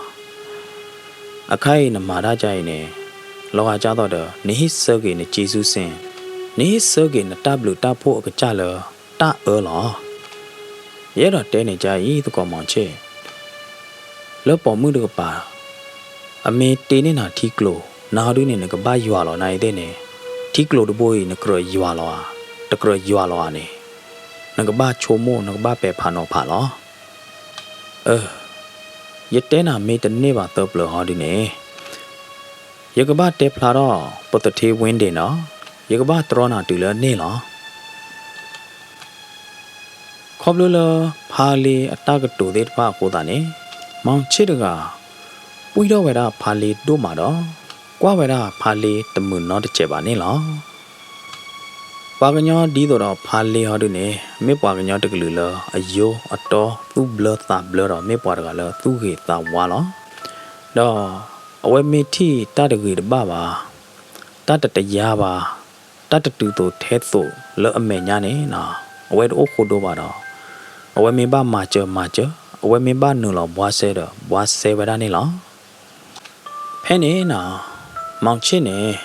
အခါအံၤနမၤတၢ်ကါအံၤန့ၣ် လီၤဂာ်ကၢ်သိးဒီး နဟ့ၣ်ဆၢက့ၤနက့စူစ့ၣ်, နဟ့ၣ်ဆၢက့ၤနတၢ်ဘျုးတၢ်ဖှိၣ်အကစၢ်လၢတၢ်အၢလီၤ. ယအဲၣ်ဒိးတဲန့ၣ်ကါအံၤသကိးမီၤဆ့ၣ် လၢပိာ်မုၣ်တကပၤ အမ့ၢ်တ့န့ၢ်နၤထံကျိၤ နဟီဒုန့ၣ် နကဘၣ်ယွၤလီၤနၤအံၤသ့ၣ်န့ၣ် ထံကျိၤတဘိအံၤ နကြၢးယွၤလီၤဧါ, တကြၢးယွၤလီၤဧါန့ၣ် နကဘၣ်ဆိကမိၣ် နကဘၣ်ပဲာ်ဖးနီၤဖးလီၤ. အၢ ယတဲနၤမ့ၢ်တန့ၢ်ဘၣ်သၢပျၢၤဟီဒုန့ၣ် ယကဘၣ်တဲဖျါထီၣ် ပသထ့ဝ့ဒ့ၣ်နီၤ, ယကဘၣ်တြီနၤတုၤလၢန့ၣ်လီၤ. ခီဖျိလၢဖါလ့အတၢ်ကတိၤသ့ၣ်တဖၣ်အဃိသတးန့ၣ် မီၤဆ့ၣ်တဂၤ ပှံၢ်ထီၣ်ဝဲဒၣ်ဖါလ့ဒိၣ်မးဒီး ကွၢ်ဝဲဒၣ်ဖါလ့တမုာ်နီတစဲးဘၣ်န့ၣ်လီၤ. ပှၤကညီဒ်သိးဒီးဖါလ့ဟီဒုန့ၣ် မ့ၢ်ပှၤကညီတကလုာ်လၢအယိအတီသူၣ်ဘျၢသးဘျၢဒီး မ့ၢ်ပှၤတဂၤလၢသူၣ်ဂ့ၤသးဝါလီၤ. ဒီးအဝဲမ့ၢ်ထံၣ်တၢ်တဂ့ၤတဘၣ်ဘၣ်, တၢ်တတယါဘၣ်, တၢ်တတုၤသိးထဲသိးလၢအမဲာ်ညါန့ၣ် အဝဲတအိၣ်ဃိဒိဘၣ်ဒီး အဝဲမ့ၢ်ဘၣ်မၤစၢၤမၤစၢၤ, အဝဲမ့ၢ်ဘၣ်နုာ်လီၤဘှါစဲဒီး ဘှါစဲဝဲဒၣ်န့ၣ်လီၤ. ဖဲန့ၣ်နီၤ မီၤဆ့ၣ်န့ၣ်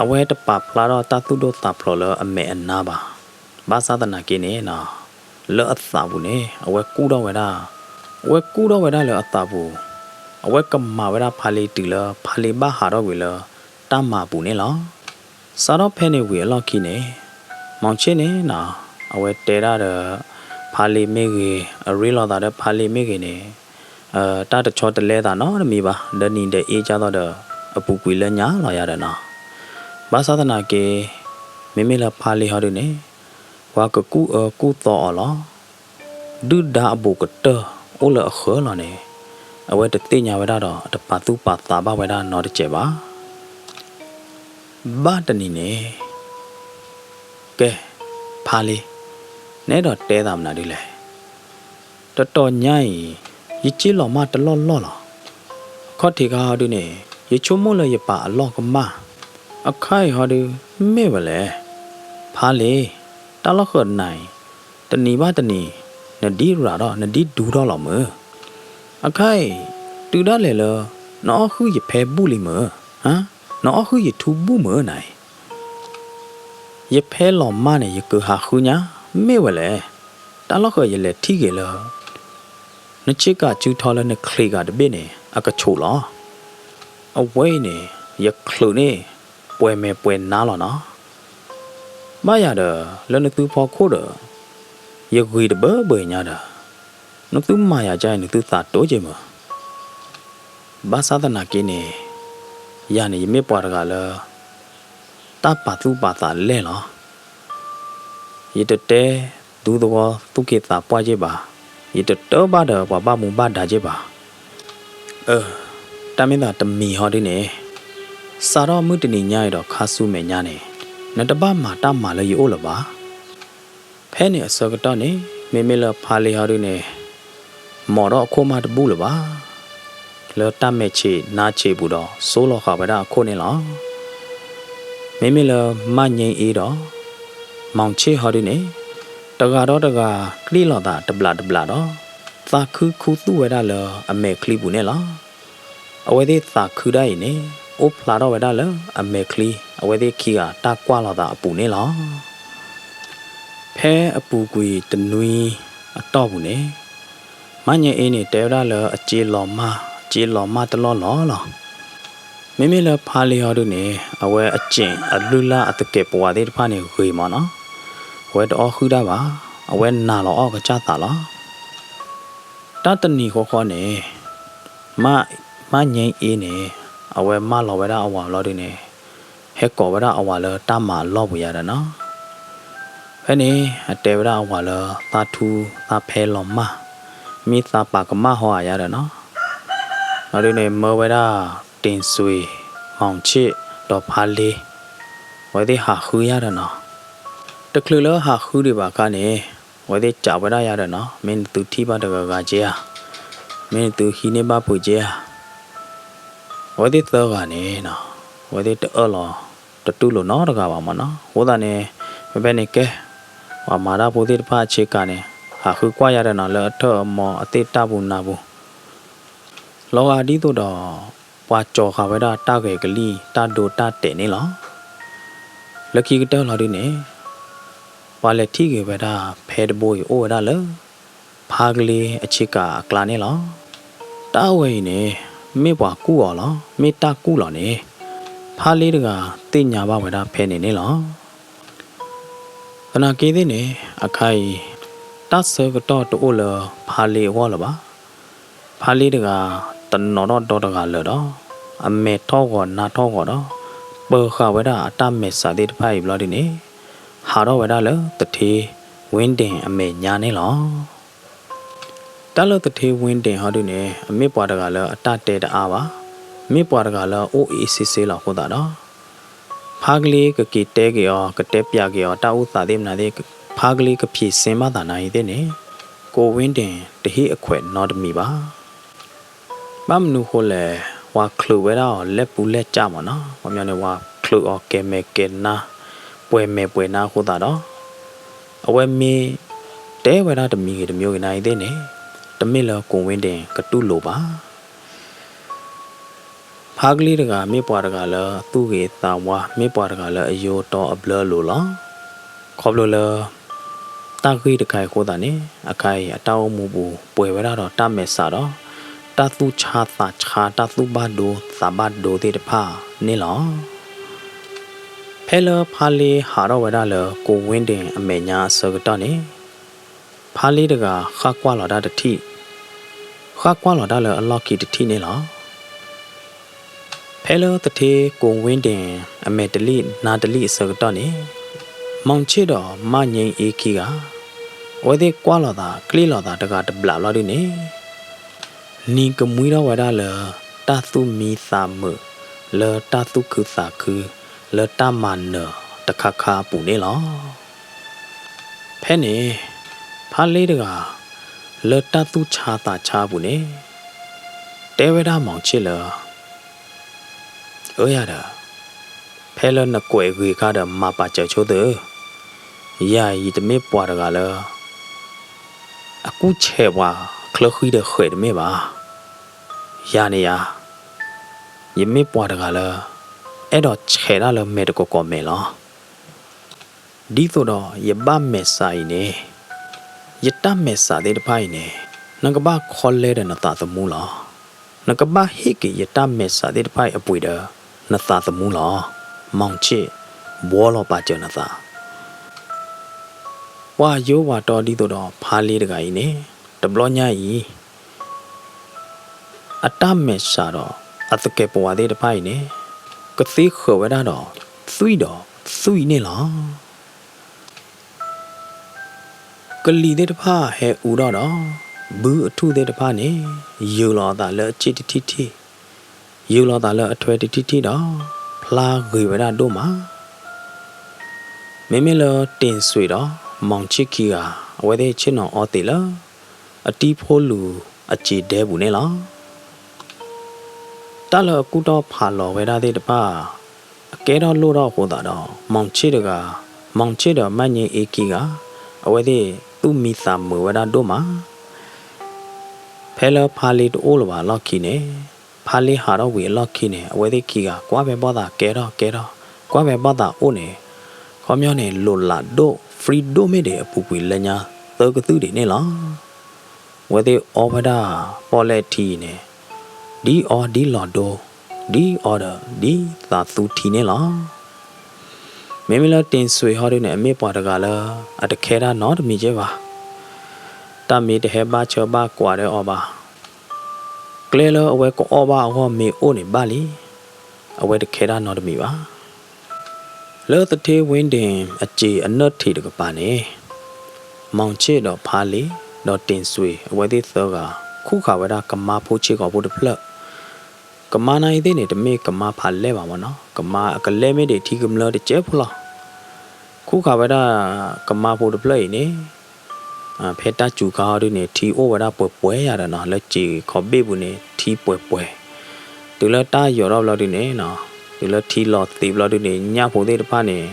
အဝဲတပာ်ဖျါထီၣ်တၢ်သူၣ်ဒိၣ်သးဖျိးလၢအမဲာ်အနါဘၣ်. ဘၣ်ဆၣ်သနာ်က့န့ၣ်နီၤ လၢအသးပူၤန့ၣ် အဝဲကူၣ်ထီၣ်ဝဲဒၣ်, အဝဲကူၣ်ထီၣ်ဝဲဒၣ်လၢအသးပူၤ, အဝဲကမၤဝဲဒၣ်ဖါလ့တုၤလၢဖါလ့ဘၣ်ဟးထီၣ်ကွံာ်လၢတၢ်မၤအပူၤန့ၣ်လီၤ. စးထီၣ်ဖဲန့ၣ်ဝံၤအလီၢ်ခံန့ၣ် မီၤဆ့ၣ်န့ၣ်နီၤ အဝဲတဲဒၣ်ဒီး ဖါလ့မ့ၢ်ဂ့ၤ, အရ့လိာ်သးဒီးဖါလ့မ့ၢ်ဂ့ၤန့ၣ် တၢ်တဆီတလဲသးနီတမံၤဘၣ်, ဒီးနံၤဒီးအ့ကၢ်သိးဒီး အပူၤကွံာ်လၢညါလီၤယၤဒီးနီၤ. ဘၣ်ဆၣ်သနာ်က့ မ့မ့ၢ်လၢဖါလ့ဟီဒုန့ၣ် ပှၤကကူၣ်အၢကူၣ်သီအီၤလီၤ. ဒုၣ်ဒါအဘူးကတၢၢ်အိၣ်လၢအဃၢၤလီၤန့ၣ် အဝဲတသ့ၣ်ညါဝဲဒၣ်ဒီး အတပာ်သူၣ်ပာ်သးဘၣ်ဝဲဒၣ်နီတစဲးဘၣ်. ဘၣ်တနံၤန့ၣ် ကဲ, ဖါလ့, နအဲၣ်ဒိးတဲသးမနုၤဒ်လဲၣ်. တတီၤညါအံၤ ယစ့လီၤမၢ်တလီၢ်လီၢ်လီၤ. အခီၣ်ထံးခါဟီဒုန့ၣ် ယဆိကမိၣ်လၢယပာ်အလီၢ်ကမၣ်. အခါအံၤဟီဒု မ့ၢ်ဝဲလဲၣ်. ဖါလ့, တၢ်လီၢ်ဃၢၤနၤအံၤ တနံၤဘၣ်တနံၤ နဒ်ရၤထီၣ် နဒ်ဒူထီၣ်လီၤမုၢ်. အခါအံၤ တုၤဒၣ်လဲာ်လၢ နအီၣ်ဃုာ်ယဖဲဘူၣ်လံမုၢ်, နအီၣ်ဃုာ်ယထူဘူၣ်မုၢ်နၤအံၤ. ယဖဲလီၤမၢ်န့ၣ် ယကဟးဃုညါ, မ့ၢ်ဝဲလဲၣ်. တၢ်လီၢ်ဃၢၤယလဲၤထံၣ်က့ၤလၢ နဆ့ကၤစုထီလၢနချံးကၤတဘ့ၣ်န့ၣ် အကဆူးလီၤ. အဝဲအံၤန့ၣ် ယချုးန့ၢ် ပှဲၤမဲာ်ပှဲၤနါလီၤနီၤ. ဘၣ်ယၤဒီး လၢနသုဖီခိၣ်ဒီး ယဂ့ၤတဘၢဘၢညါဒီး နသုမၤယၤကါအံၤ နသုသးတိက့ၤမုၢ်. ဘၣ်ဆၣ်သနာ်က့န့ၣ် ယၤန့ၣ် ယမ့ၢ်ပှၤတဂၤလၢ တၢ်ပာ်သူၣ်ပာ်သးလဲၢ်လီၤ. ယတတဲဒူသဝီသူၣ်က့သးပှၢ်က့ဘၣ်, ယတတၢၢ်ဘၣ်ဒီးပှၤဘၣ်မူဘၣ်ဒါက့ဘၣ်. အၢ, တၢ်မ့ၢ်သးတမံၤဟီဒုန့ၣ် စးထီၣ်မုၢ်တနံၤညါအံၤဒီးခါဆူမဲာ်ညါန့ၣ် နတဘၣ်မၤတၢ်မၤလၢယအိၣ်လၢၤဘၣ်. ဖဲန့ၣ်အဆၢကတီၢ်န့ၣ် မ့မ့ၢ်လၢဖါလ့ဟီဒုန့ၣ် မိာ်ထီၣ်အခိၣ်မးတဘူၣ်လၢၤဘၣ်. လၢတၢ်မဲာ်ဆံးနါဆံးပူၤဒီး စိလီၤဃာ်ဝဲဒၣ်အခိၣ်န့ၣ်လီၤ. မ့မ့ၢ်လၢမၢ်ည့အ့ဒီး မီၤဆ့ၣ်ဟီဒုန့ၣ် တဂၤဒီးတဂၤ ကြံၢ်လိာ်သးတဘျးတဘျးဒီး သးခုခူသူၣ်ဝဲဒၣ်လၢအမဲာ်ချံပူၤန့ၣ်လီၤ. အဝဲသ့ၣ်သးခုဒၣ်အံၤန့ၣ် အိၣ်ဖျါထီၣ်ဝဲဒၣ်လၢအမဲာ်ချံ အဝဲသ့ၣ်ခံဂၤတၢ်ကွၢ်လိာ်သးအပူၤန့ၣ်လီၤ. ဖဲအပူၤကွံာ်တနွံအတီၢ်ပူၤန့ၣ်, မါညဲအ့န့ၣ် တဲဝဲဒၣ်လၢအစ့လီၤမၢ်, စ့လီၤမၢ်တလီၢ်လီၤလီၤ. မ့မ့ၢ်လၢဖါလ့ဟီဒုန့ၣ် အဝဲအစ့အလုၢ်လၢ်အသကဲးပဝးသ့ၣ်တဖၣ်န့ၣ်ဂ့ၤမးနီၤ, အဝဲတအီၣ်ဃုာ်တၢ်ဘၣ်, အဝဲနာ်လီၤအီၣ်ကစၢ်သးလီၤ. တၢ်တနံၤဃီဃီန့ၣ် မါ, မါညဲအ့န့ၣ် အဝဲမၢလီၤဝဲဒၣ်အဝၤဘျီဒုန့ၣ်, ဟဲကိးဝဲဒၣ်အဝၤလၢတၢ်မၤအလီၢ်ပူၤယၤဒီးနီၤ. ဖဲန့ၣ် အတဲဝဲဒၣ်အဝၤလၢ သးထူသးဖဲလီၤမၢ်, မ့ၢ်သးပာ်ကမၣ်ဟီဧါယၤဒီးနီၤ. ဘျီဒုန့ၣ် မၢဝဲဒၣ် တင်ဆွေ, မောင်ချစ်, ဒီးဖါလ့, အဝဲသ့ၣ်ဟးဃုယၤဒီးနီၤ. တချုးလၢဟးဃုဒံးဘၣ်အခါန့ၣ် အဝဲသ့ၣ်စံးဝဲဒၣ်ယၤဒီးနီၤ, မ့ၢ်နသုထံၣ်ဘၣ်တဂၤဂၤက့ဧါ, မ့ၢ်နသုဟံးန့ၢ်ဘၣ်ပှ့ၤက့ဧါ. အဝဲသ့ၣ်သၢဂၤန့ၣ်နီၤ, အဝဲသ့ၣ်တအၢၣ်လီၤတတူၢ်လိာ်နီတဂၤဘၣ်မးနီၤ. အဃိသတးန့ၣ် ဖဲဖဲန့ၣ်ကဲ, ပှၤမၤတၢ်ဖိသ့ၣ်တဖၣ်အဆ့ကၤန့ၣ် ဟးဃုကွၢ်ယၤဒီးနီၤ လၢအထၢၣ်အမီၤအသ့ၣ်တၢ်ပူၤနၤပူၤ လီၤဂာ်ဒ်သိးဒီး ပှၤကၠီၤဃာ်ဝဲဒၣ်တၢ်ဂဲၤကလံၣ် တၢ်ဒိတၢ်တဲာ်န့ၣ်လီၤ. လၢခံကတၢၢ်လီၤဒုန့ၣ် ပှၤလဲၤထံၣ်က့ၤဝဲဒၣ်ဖဲတဘိအံၤအိၣ်ဝဲဒၣ်လၢ ဖါကလ့အဆ့ကၤအကျါန့ၣ်လီၤ. တၢ်ဝဲအံၤန့ၣ် မ့ၢ်ပှၤကူၣ်အီၤလီၤ. မ့ၢ်တၢ်ကူၣ်လီၤန့ၣ် ဖါလ့တဂၤသ့ၣ်ညါဘၣ်ဝဲဒၣ်ဖဲန့ၣ်န့ၣ်လီၤ. သနာ်က့သ့ၣ်န့ၣ် အခါအံၤ တၢ်ဆၢကတီၢ်တအိၣ်လၢဖါလ့အဂီၢ်လၢၤဘၣ်. ဖါလ့တဂၤ တနီၤထီၣ်ဒီတဂၤလၢာ်ဒီး အမဲာ်ထီၣ်ဂီၤနါထီၣ်ဂီၤဒီး ပၢၤဃာ်ဝဲဒၣ်အတၢ်မဲာ်ဆှးသ့ၣ်တဖၣ်အံၤဘျီဒုန့ၣ် ဟးထီၣ်ဝဲဒၣ်လၢသထ့ ဝ့ဒ့ၣ် အမဲာ်ညါန့ၣ်လီၤ. တၢ်လၢသထ့ဝ့ဒ့ၣ်ဟီဒုန့ၣ် အမ့ၢ်ပှၤတဂၤလၢအတၢ်တဲတအါဘၣ်, မ့ၢ်ပှၤတဂၤလၢအအိၣ်အ့ၣ်စ့စ့လီၤအဃိသတးဒီး ဖါကလ့ကက့ၤတဲက့ၤအီၤ ကတဲပၠးက့ၤအီၤ တၢ်အိၣ်သးသ့ၣ်မနုၤသ့ၣ်, ဖါကလ့ကဖြေရှင်းဘၣ်သးနၤအံၤသ့ၣ်န့ၣ် ကိုဝင်းတင် တဟ့ၣ်အခွဲးနီတမံၤဘၣ်. ဘၣ်မနုၤဃိလဲၣ်, ပှၤချုးဝဲဒၣ်အီၤလဲၣ်ပူၤလဲၣ်ကၠၢ်မးနီၤ, ခီပညီန့ၣ် ပှၤချုးအီၤကဲၤမဲာ်ကဲၤနါ, ပှဲၤမဲာ်ပှဲၤနါအဃိသတးဒီး အဝဲမ့ၢ်တဲဝဲဒၣ်တမံၤဂ့ၤတမံၤဂ့ၤနၤအံၤသ့ၣ်န့ၣ် တမ့ၢ်လၢကိုဝင်းတင်ကတူၢ်လိာ်ဘၣ်. ဖါကလ့တဂၤ မ့ၢ်ပှၤတဂၤလၢသူၣ်ဂ့ၤသးဝါ, မ့ၢ်ပှၤတဂၤလၢအယိာ်တီအဘျၢအလိၤလီၤ. ခီဖျိလၢ တၢ်ဂ့ၢ်တခါအံၤအဃိသတးန့ၣ် အခါအံၤအတၢ်အိၣ်မူပူၤ ပှဲၤဝဲဒၣ်ဒီးတၢ်မဲာ်ဆှးဒီး တၢ်သူၣ်ဆါသးဆါ တၢ်သူၣ်ဘၣ်ဒိသးဘၣ်ဒိသ့ၣ်တဖၣ်န့ၣ်လီၤ. ဖဲလၢဖါလ့ဟးထီၣ်ဝဲဒၣ်လၢ ကိုဝင်းတင် အမဲာ်ညါအဆၢကတီၢ်န့ၣ် ဖါလ့တဂၤဃၣ်ကွၢ်လီၤတၢ်တထံၣ်, ဃၣ်ကွၢ်လီၤတၢ်လၢအလီၢ်ခံတထံၣ်န့ၣ်လီၤ. ဖဲလၢသထ့ ကိုဝင်းတင် အမဲာ်တလံၣ်နါတလံၣ်အဆၢကတီၢ်န့ၣ် မောင်ချစ် ဒီး မါညဲအ့ခံဂၤ အဝဲသ့ၣ်ကွၢ်လိာ်သး ကျ့ၣ်လိာ်သးတဂၤတဘျီဘျီဒုန့ၣ် နံၤကမှံထီၣ်ဝဲဒၣ်လၢ တၢ်သူၣ်မံသးမုာ် လၢတၢ်သူၣ်ခုသးခု လၢတၢ်မၤနၢၤတခါခါအပူၤန့ၣ်လီၤ. ဖဲန့ၣ် ဖါလ့တဂၤ လၢတၢ်သူၣ်ဆါသးဆါအပူၤန့ၣ် တဲဝဲဒၣ်မောင်ချစ်လၢ အၢယၤဒီး ဖဲလၢနကွဲးဂ့ၤခါဒီး မၤပာ်စၢၤဆိသၢ, ယၤအံၤတမ့ၢ်ပှၤတဂၤလၢ အကူၣ်ဆဲးပှၤချၢဃံဒီးဃဲးတမ့ၢ်ဘၣ်. ယၤန့ၣ်ယၤ ယမ့ၢ်ပှၤတဂၤလၢ အဲၣ်ဒိးဆဲးတၢ်လၢမဲာ်တကိးကိးမဲာ်လီၤ. ဒ်သိးဒီးယဘၣ်မဲာ်ဆှးအံၤန့ၣ် ယတၢ်မဲာ်ဆှးသ့ၣ်တဖၣ်အံၤန့ၣ် နကဘၣ်ခီလဲဒီးနသးသမူလီၤ. နကဘၣ်ဟ့ၣ်က့ၤယတၢ်မဲာ်ဆှးသ့ၣ်တဖၣ်အံၤအပှ့ၤဒီး နသးသမူလီၤ. မောင်ချစ် ဘှီလီၤပာ်စၢၤနသး. ပှၤယိပှၤတီဒ်သိးဒီးဖါလ့တဂၤအံၤန့ၣ် တဘျီညါအံၤ အတၢ်မဲာ်ဆှးဒီးအသကဲးပဝးသ့ၣ်တဖၣ်အံၤန့ၣ် ကသ့ဃၢၤဝဲဒၣ်ဒီးသွံၣ်ဒီးသွံၣ်န့ၣ်လီၤ. ကလံၤသ့ၣ်တဖၣ်ဟဲအူထီၣ်ဒီး ဘုအထူၣ်သ့ၣ်တဖၣ်န့ၣ် ယုၢ်လီၤအသးလၢအစ့ၣ်တထံၣ်ထံၣ်, ယုၢ်လီၤသးလၢအထွဲတထံၣ်ထံၣ်ဒီး ဖျါဂ့ၤဝဲဒၣ်ဒိၣ်မး. မ့မ့ၢ်လၢတင်ဆွေဒီး မောင်ချစ်ခံဂၤ အဝဲသ့ၣ်ဆ့ၣ်နီၤအီသံးလၢ အတံၤဖိလူၤအစံာ်ဒဲပူၤန့ၣ်လီၤ. တၢ်လၢအကူၣ်ထီၣ်ဖးလီၤဝဲဒၣ်သ့ၣ်တဖၣ် အကဲထီၣ်လိၣ်ထီၣ်အဃိသတးဒီး မောင်ချစ်တဂၤ, မောင်ချစ်ဒီးမါညဲအ့ခံဂၤ အဝဲသ့ၣ်သူၣ်မံသးမုာ်ဝဲဒၣ်ဒိၣ်မး. ဖဲလၢဖါလ့တအိၣ်လၢၤဘၣ်အလီၢ်ခံန့ၣ်, ဖါလ့ဟးထီၣ်ဝံၤအလီၢ်ခံန့ၣ် အဝဲသ့ၣ်ခံဂၤ ကွၢ်ဖဲဘၣ်သးကဲထီၣ်ကဲထီၣ်, ကွၢ်ဖဲဘၣ်သးအိၣ်န့ၣ်, ခီပညီန့ၣ် လိၣ်လးဒိၣ် free ဒိၣ်မ့ၢ်ဒံးအပူၤကွံာ်လၢညါသၢကသုၣ်ဒံးန့ၣ်လီၤ. အဝဲသ့ၣ်အီဝဲဒၣ်ပီၣ်လဲၣ်ထံအံၤန့ၣ် ဒ်အီဒ်လီၤဒိ ဒ်အီဒီးဒ်သးသူထံန့ၣ်လီၤ. မ့မ့ၢ်လၢတ့ၢ်စွ့ၤဟီဒုန့ၣ် အမ့ၢ်ပှၤတဂၤလၢ အတခဲတၢ်နီတမံၤကဲဘၣ်. တၢ်မ့ၢ်တဟဲဘၣ်ဆၢဘၣ်ကွၢ်ဒီးအီၤဘၣ်. ကျဲလၢအဝဲကအီၣ်ဘၣ်အဂီၢ်မ့ၢ်အိၣ်န့ၣ်ဘၣ်လံ. အဝဲတခဲတၢ်နီတမံၤဘၣ်. လၢသထ့ဝ့ဒ့ၣ် အစ့ၤအနၢၣ်ထံးတကပၤန့ၣ် မီၣ်ဆ့ၣ်ဒီးဖါလ့ၤ ဒီးတ့ၢ်စွ့ၤ အဝဲသ့ၣ်သၢဂၤ ခူၣ်ဃာ်ဝဲဒၣ်ကမါဖိဆ့ကီးဖိတဖျၢၣ်. ကမါန့ၣ်အံၤသ့ၣ်န့ၣ် တမ့ၢ်ကမါဖးလဲၢ်ဘၣ်မ့ၢ်နီၤ, ကမါအကလဲၢ်မ့ၢ်ဒံးထံကမျၢၢ်တစဲးဖိလီၤ. ခူၣ်ဃာ်ဝဲဒၣ်ကမါဖိတဖျၢၣ်အံၤန့ၣ် ဖဲတၢ်စူၤခါဟီဒုန့ၣ် ထံအိၣ်ဝဲဒၣ်ပှဲၤပှဲၤယၤဒီးနီၤ, လၢစ့ၤခီဘ့ၣ်ပူၤန့ၣ် ထံပှဲၤပှဲၤ. တုၤလၢတၢ်ယီၤထီၣ်ဘျီဒုန့ၣ်နီၤ, တုၤလၢထံလီၤသံးဘျီဒုန့ၣ် ညၣ်ဖိသ့ၣ်တဖၣ်န့ၣ်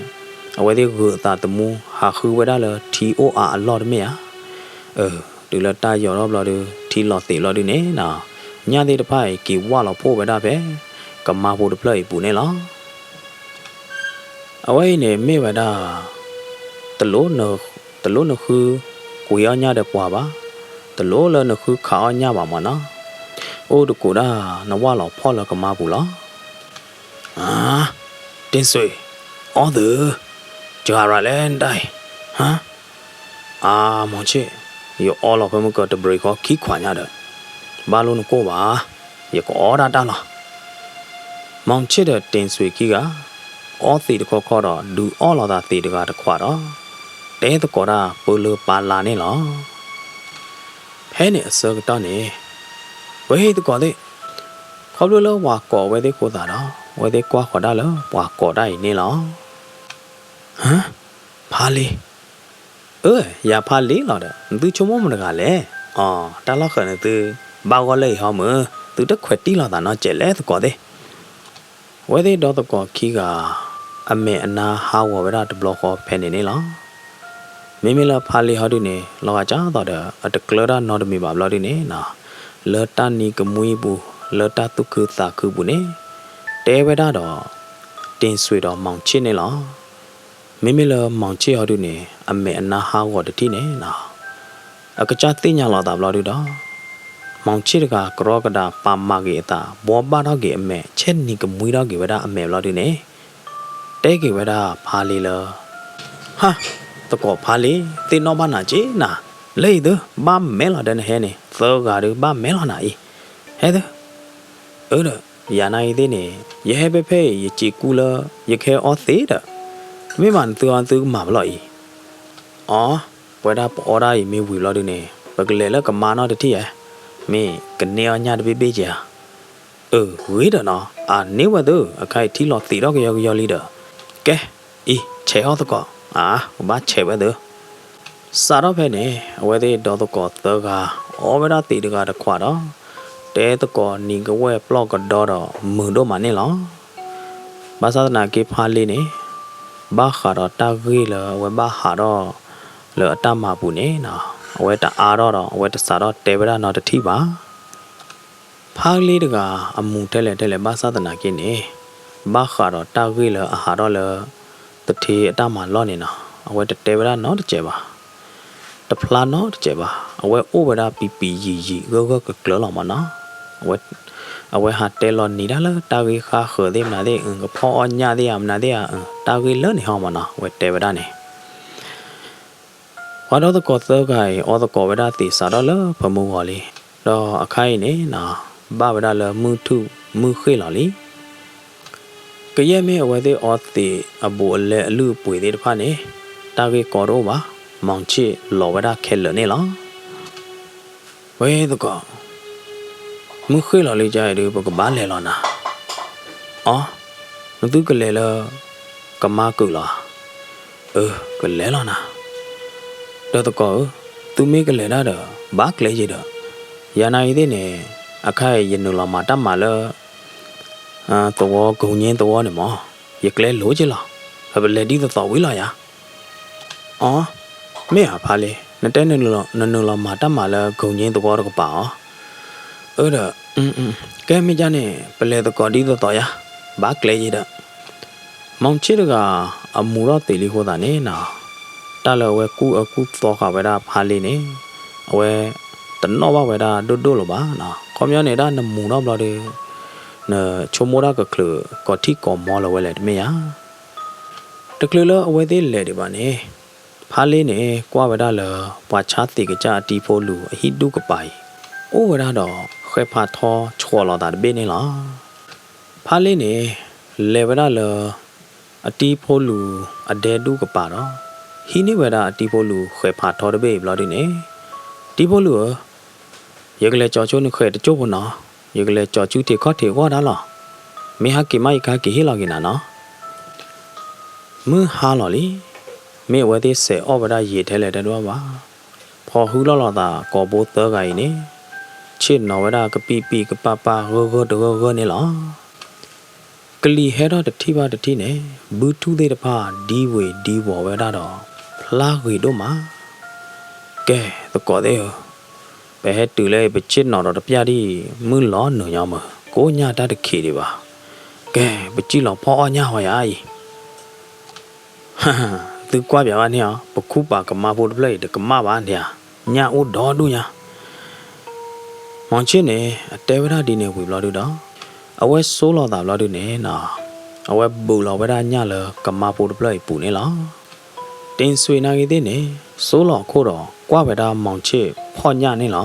အဝဲသ့ၣ်ဂုာ်အသးသမူ ဟးဃုဝဲဒၣ်လၢထံအိၣ်အါအလီၢ်တမ့ၢ်ဧါ. အၢ, တုၤလၢတၢ်ယီၤထီၣ်ဘျီဒု ထံလီၤသံးဘျီဒုန့ၣ်နီၤ, ညၣ်သ့ၣ်တဖၣ်အံၤ က့ၤဝၢ်လီၤဖှိၣ်ဝဲဒၣ်ဖဲ ကမါဖိတဖျၢၣ်အံၤပူၤန့ၣ်လီၤ. အဝဲအံၤန့ၣ်မ့ၢ်ဝဲဒၣ် တလိၣ်န, တလိၣ်နဃုကွံာ်အီၣ်ညၣ်ဒီးပှၤဘၣ်, တလိၣ်လၢနဃုခးအီၣ်ညၣ်ဘၣ်မ့ၢ်နီၤ, အိၣ်တကိးဒၣ်နဝၢ်လီၤဖီၣ်လၢကမါပူၤလီၤ. အါ, တ့ၢ်စွ့ၤ, အီသ့ၣ်, စှၤရၤလဲၣ်နတၢ်အံၤ, ဟါ အါ, မီၣ်ဆ့ၣ်, ယအီလီၤဖဲမုၢ်ကတဘြံၤဃီခံခွးညါဒီး, ဘၣ်လိၣ်နကိၢ်ဘၣ်, ယကအီဒၣ်တၢ်လီၤ. မီၣ်ဆ့ၣ်ဒီးတ့ၢ်စွ့ၤခံဂၤ အီသံးတခီခီဒီး ဒုးအီလီၤသးသံးတဂၤတခွးဒီး တဲသကိးတၢ်ပၢလၢပၢလၢ်န့ၣ်လီၤ. ဖဲန့ၣ်အဆၢကတီၢ်န့ၣ်, ဝဲသကိးသ့ၣ်, ခီဖျိလၢပှၤကိးအဝဲသ့ၣ်အဃိသတးဒီး အဝဲသ့ၣ်ကွၢ်ဃီၤဒၣ်လၢပှၤကိးတၢ်အံၤန့ၣ်လီၤ. ဟါ, ဖါလ့ၤ, အၢ, ယၤဖါလ့ၤလီၤဒီး နသုဆိကမိၣ်မတဂၤလဲၣ်. အီ, တၢ်လီၢ်ဃၢၤန့ၣ်သုဘၣ်ဂီၢ်လၢအံၤဟီမုၢ်, သုတခွဲးတံၢ်လိာ်သးနီတစဲးလဲၣ်သကိးသ့ၣ်. အဝဲသ့ၣ်ဒီသကိးခံဂၤ အမဲာ်အနါဟးဂီၤဝဲဒၣ်တဘျီဃီဖဲန့ၣ်န့ၣ်လီၤ. မ့မ့ၢ်လၢဖါလ့ၤဟီဒုန့ၣ် လီၤဂာ်ကၢ်သိးဒီး အတကျၢဒၣ်နီတမံၤဘၣ်ဘျီဒုန့ၣ်နီၤ, လၢတၢ်နံၤကမှံပူၤ လၢတၢ်သူၣ်ခုသးခုပူၤန့ၣ် တဲဝဲဒၣ်ဒီး တ့ၢ်စွ့ၤဒီးမီၣ်ဆ့ၣ်န့ၣ်လီၤ. မ့မ့ၢ်လၢမီၣ်ဆ့ၣ်ဟီဒုန့ၣ် အမဲာ်အနါဟးဂီၤတထံၣ်န့ၣ်နီၤ, အကစၢ်သ့ၣ်ညါလီၤသးဘျီဒုဒီး မီၣ်ဆ့ၣ်တဂၤကရီကဒးပာ်မၤက့ၤအသး ဘှီဘၣ်ထီၣ်က့ၤအမဲာ် ဆဲးနံၤကမှံထီၣ်က့ၤဝဲဒၣ်အမဲာ်ဘျီဒုန့ၣ် တဲက့ၤဝဲဒၣ်ဖါလ့ၤလၢ ဟါ, သကိးဖါလ့ၤ သ့ၣ်နီၣ်ဘၣ်နၤက့နၤ, လၢအံၤသု ဘၣ်မဲာ်လီၤဒီးနဟဲန့ၣ် သၢဂၤဒု ဘၣ်မဲာ်လီၤနၤအံၤ, ဟဲသု. အၢဒီး ယၤနၤအံၤသ့ၣ်န့ၣ် ယဟဲဖဲဖဲအံၤ ယစံးကူလၢ ယကဟဲအီသံးဒီး မ့ၢ်ဘၣ်နသုအီသုကမၤပလီၢ်အံၤ. အီ, ပဝဲဒၣ်ပအီဒၣ်အံၤမ့ၢ်ဝံၤဘျီဒုန့ၣ် ပကလဲၤလၢကမါနီတထံၣ်ဧါ, မ့ၢ်ကန့ၢ်အီၣ်ညၣ်တဘ့ၣ်ဘ့ၣ်က့ဧါ. အၢ ဂ့ၤဒီးနီၤ, အန့ၢ်ဝဲသု အခါအံၤထံလီၤသံးထီၣ်ကယီကယီလံဒီး, ကဲ, အံၤ ဆဲးအီၣ်သကိး, အါ, ပဘၣ်ဆဲးဝဲသု. စးထီၣ်ဖဲန့ၣ် အဝဲသ့ၣ်ဒီသကိးသၢဂၤ အီဝဲဒၣ်သံးတဂၤတခွးဒီး တဲသကိးနံၤကဝဲၢ်ပျီၢ်ကဒီဒီးမုာ်ဒိၣ်မးန့ၣ်လီၤ. ဘၣ်ဆၣ်သနာ်က့ဖါလ့ၤန့ၣ် ဘၣ်ဃးဒီးတၢ်ဂ့ၢ်လၢအဝဲဘၣ်ဟးထီၣ်လၢအတၢ်မၤပူၤန့ၣ်နီၤ, အဝဲတအါထီၣ်ဒီး အဝဲတစးထီၣ်တဲဝဲဒၣ်နီတထံၣ်ဘၣ်. ဖါလ့ၤတဂၤ အမူထဲလဲၣ်ထဲလဲၣ်ဘၣ်ဆၣ်သနာ်က့န့ၣ် ဘၣ်ဃးဒီးတၢ်ဂ့ၢ်လၢအဟးထီၣ်လၢ သထ့အတၢ်မၤလီၢ်န့ၣ်နီၤ, အဝဲတတဲဝဲဒၣ်နီတစဲးဘၣ်, တဖျါနီတစဲးဘၣ်, အဝဲအိၣ်ဝဲဒၣ်ပံပံယံာ်ယံာ်ဂၢၢ်ဂၢၢ်ကျၢၤကျၢၤလီၤမ့ၢ်နီၤ, အဝဲဟးတဲလီၤနံၤဒၣ်လၢတၢ်ဂ့ၢ်ဃါဃၢၤသ့ၣ်မနုၤသ့ၣ်, ကဖီၣ်အီၣ်ညၣ်သ့ၣ်ဧါမနုၤသ့ၣ်ဧါ, တၢ်ဂ့ၢ်လၢန့ၣ်ဟီမ့ၢ်နီၤ, အဝဲတဲဝဲဒၣ်န့ၣ် ပှၤဒီသကိးသၢဂၤအံၤ အီသကိးဝဲဒၣ်သံးစးထီၣ်လၢဖၢမုၢ်ဂီၤလံ, ဒီးအခါအံၤန့ၣ်နီၤ, ဘၣ်ဝဲဒၣ်လၢမုၢ်ထူၣ်မုၢ်ဃ့ၢ်လီၤလံ. ကယဲၢ်မ့ၢ်အဝဲသ့ၣ်အီသံးအဘူးအလဲအလုၢ်အပှ့ၤသ့ၣ်တဖၣ်န့ၣ်, တၢ်ဂ့ၢ်ကီတအိၣ်ဘၣ်, မီၣ်ဆ့ၣ်လီၤဝဲဒၣ်ခဲလၢာ်န့ၣ်လီၤ. ဝဲသကိး, မုၢ်ဃ့ၢ်လီၤလံကါအံၤဒုး ပကဘၣ်လဲၤလီၤနၤ. အီ, နသုကလဲၤလၢ ကမါကုာ်လီၤဧါ. အၢ, ကလဲၤလီၤနၤ. ဒီးသကိးဧၢ, သုမ့ၢ်ကလဲၤဒၣ်ဒီး ဘၣ်ကျဲယဲဒီး, ယၤနၤအံၤသ့ၣ်န့ၣ် အခါအံၤယနုာ်လီၤမၤတၢ်မၤလၢ သဝီ ကိၤည့သဝီန့ၣ်မး, ယကျဲလိၤက့လီၤ. ပလဲၤဒ်သိးသိးဝံၤလီၤယၤ. အီ, မ့ၢ်ဧါဖါလ့ၤ, နတဲနနုာ်လီၤမၤတၢ်မၤလၢ ကိၤည့သဝီတကပၤအီၤ. အၢဒီး, ကဲမ့ၢ်ကါန့ၣ် ပလဲၤသကိးဒ်သိးသိးယၤ, ဘၣ်ကျဲယဲဒီး. မီၣ်ဆ့ၣ်တဂၤ အမူထီၣ်သံးလံအဃိသတးန့ၣ်နီၤ, တၢ်လၢအဝဲကူၣ်အၢကူၣ်သီဃာ်ဝဲဒၣ်ဖါလ့န့ၣ် အဝဲတနီၣ်ဘၣ်ဝဲဒၣ်ဒိၣ်ဒိၣ်လၢၤဘၣ်နီၤ. ခီပညီန့ၣ်ဒၣ်နမူၤထီၣ်ဘျီဒီး နဆိကမိၣ်တၢ်ကချုးကိးထံၣ်ကိးမီလၢၤဝဲလဲၣ်တမ့ၢ်ဧါ. တချုးလၢအဝဲသ့ၣ်လဲၤဒံးဘၣ်န့ၣ် ဖါလ့န့ၣ် ကွၢ်ဝဲဒၣ်လၢ ပှၤဆါသံးကစၢ်အတံၤဖိလူၤအဟံၣ်ဒူၣ်ကပၤအံၤ အိၣ်ဝဲဒၣ်ဒီး ဃဲးဖးထီဆှီးလီၤသးတဘ့ၣ်န့ၣ်လီၤ. ဖါလ့န့ၣ် လဲၤဝဲဒၣ်လၢ အတံၤဖိလူၤအဒဲဒူၣ်ကပၤဒီး ဟံးန့ၢ်ဝဲဒၣ်အတံၤဖိလူၤဃဲးဖးထီတဘ့ၣ်အံၤဘျီဒုန့ၣ်, တံၤဖိလူၤဧၢ, ယကလဲၤကၠီၤဆူနဃဲးတစိၢ်ဖိနီၤ, ယကလဲၤကၠီၤဆူထံးခီၣ်ထံးဂီၢ်ဒၣ်လီၤ. မ့ၢ်ဟးက့ၤမးအံၤ ကဟဲက့ၤဟ့ၣ်လီၤက့ၤနၤနီၤ. မုၢ်ဟါလီၤလံ, မ့ၢ်အဝဲသ့ၣ်စဲးအီၣ်ဝဲဒၣ်ယံာ်ထဲလဲၣ်တဒွၣ်ဘၣ်. ဖီဟုလီၢ်လီၤသးကိးဘိသၢဂၤအံၤန့ၣ်, ဆ့ၣ်နီၤဝဲဒၣ်ကပံၣ်ပံၣ်ကပၣ်ပၣ်ဂၢၢ်ဂၢၢ်တဂၢၢ်ဂၢၢ်န့ၣ်လီၤ. ကလံၤဟဲထီၣ်တထံၣ်ဘၣ်တထံၣ်န့ၣ်, ဘုထူၣ်သ့ၣ်တဖၣ်ဒံဝ့ၤဒံဝီၤဝဲဒၣ်ဒီး ဖျါဂ့ၤဒိၣ်မး. ကဲ, သကိးသ့ၣ်ဧၢ, ပဟဲတုၤလၢပဆ့ၣ်နီၤဒီးတပျၢ်ဒံၣ် မုၢ်လီၤနုာ်ညီမုၢ်, ကိးညါတၢ်တခံးဒံးဘၣ်. ကဲ, ပစံၣ်လီၤဖီၣ်အီၣ်ညၣ်ဝဲယၤအံၤ သုကွၢ်ပၠးဘၣ်န့ၣ်အီၤ, ပခူၣ်ပာ်ကမါဖိတဖျၢၣ်အံၤ တကမၣ်ဘၣ်န့ၣ်ဧါ, ညၣ်အိၣ်ဒီဒူၣ်ညါ. မီၤဆ့ၣ်န့ၣ် အတဲဝဲဒၣ်ဒ်န့ၣ်ဝံၤဘျီဒုဒီး, အဝဲဆိလီၤသးဘျီဒုန့ၣ်နီၤ, အဝဲဘူးလီၤဝဲဒၣ်ညၣ်လၢကမါဖိတဖျၢၣ်အံၤပူၤန့ၣ်လီၤ. တ့ၢ်စွ့ၤနာ်က့သ့ၣ်န့ၣ် ဆိလီၤအခိၣ်ဒီး ကွၢ်ဝဲဒၣ်မီၤဆ့ၣ်ဖီၣ်ညၣ်န့ၣ်လီၤ.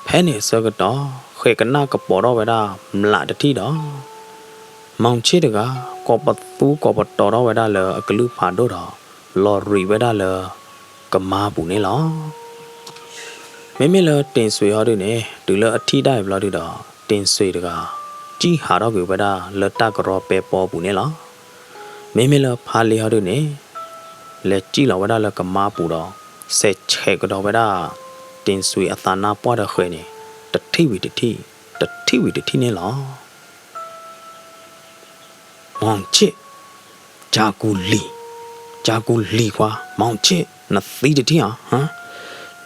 ဖဲန့ၣ်အဆၢကတီၢ် ဃဲးကနၣ်ကပီၤထီၣ်ဝဲဒၣ်မျးတထံၣ်ဒီး မီၤဆ့ၣ်တဂၤ ကိးပသူကိးပတီၤထီၣ်ဝဲဒၣ်လၢအကလုၢ်ဖးဒိၣ်ဒီး လီၤရံးဝဲဒၣ်လၢကမါပူၤန့ၣ်လီၤ. မ့မ့ၢ်လၢတ့ၢ်စွ့ၤဟီဒုန့ၣ် တုၤလၢအထံၣ်ဒၣ်အံၤဘျီဒုဒီး တ့ၢ်စွ့ၤတဂၤ စံၣ်ဟးထီၣ်ကွံာ်ဝဲဒၣ်လၢတၢ်ကရီပဲပီပူၤန့ၣ်လီၤ. မ့မ့ၢ်လၢဖါလ့ဟီဒုန့ၣ် လဲၤစံၣ်လီၤဝဲဒၣ်လၢကမါပူၤဒီး စဲးဆဲးကဒီးဝဲဒၣ် တ့ၢ်စွ့ၤအသးနါပှၢ်ဒီးဃဲးန့ၣ် တထံၣ်ဝံၤတထံၣ်, တထံၣ်ဝံၤတထံၣ်န့ၣ်လီၤ. မီၤဆ့ၣ်, ကၠၢ်ကူလံၤ, ကၠၢ်ကူလံၤခွါ, မီၤဆ့ၣ်, နသံတထံၣ်ဧါ,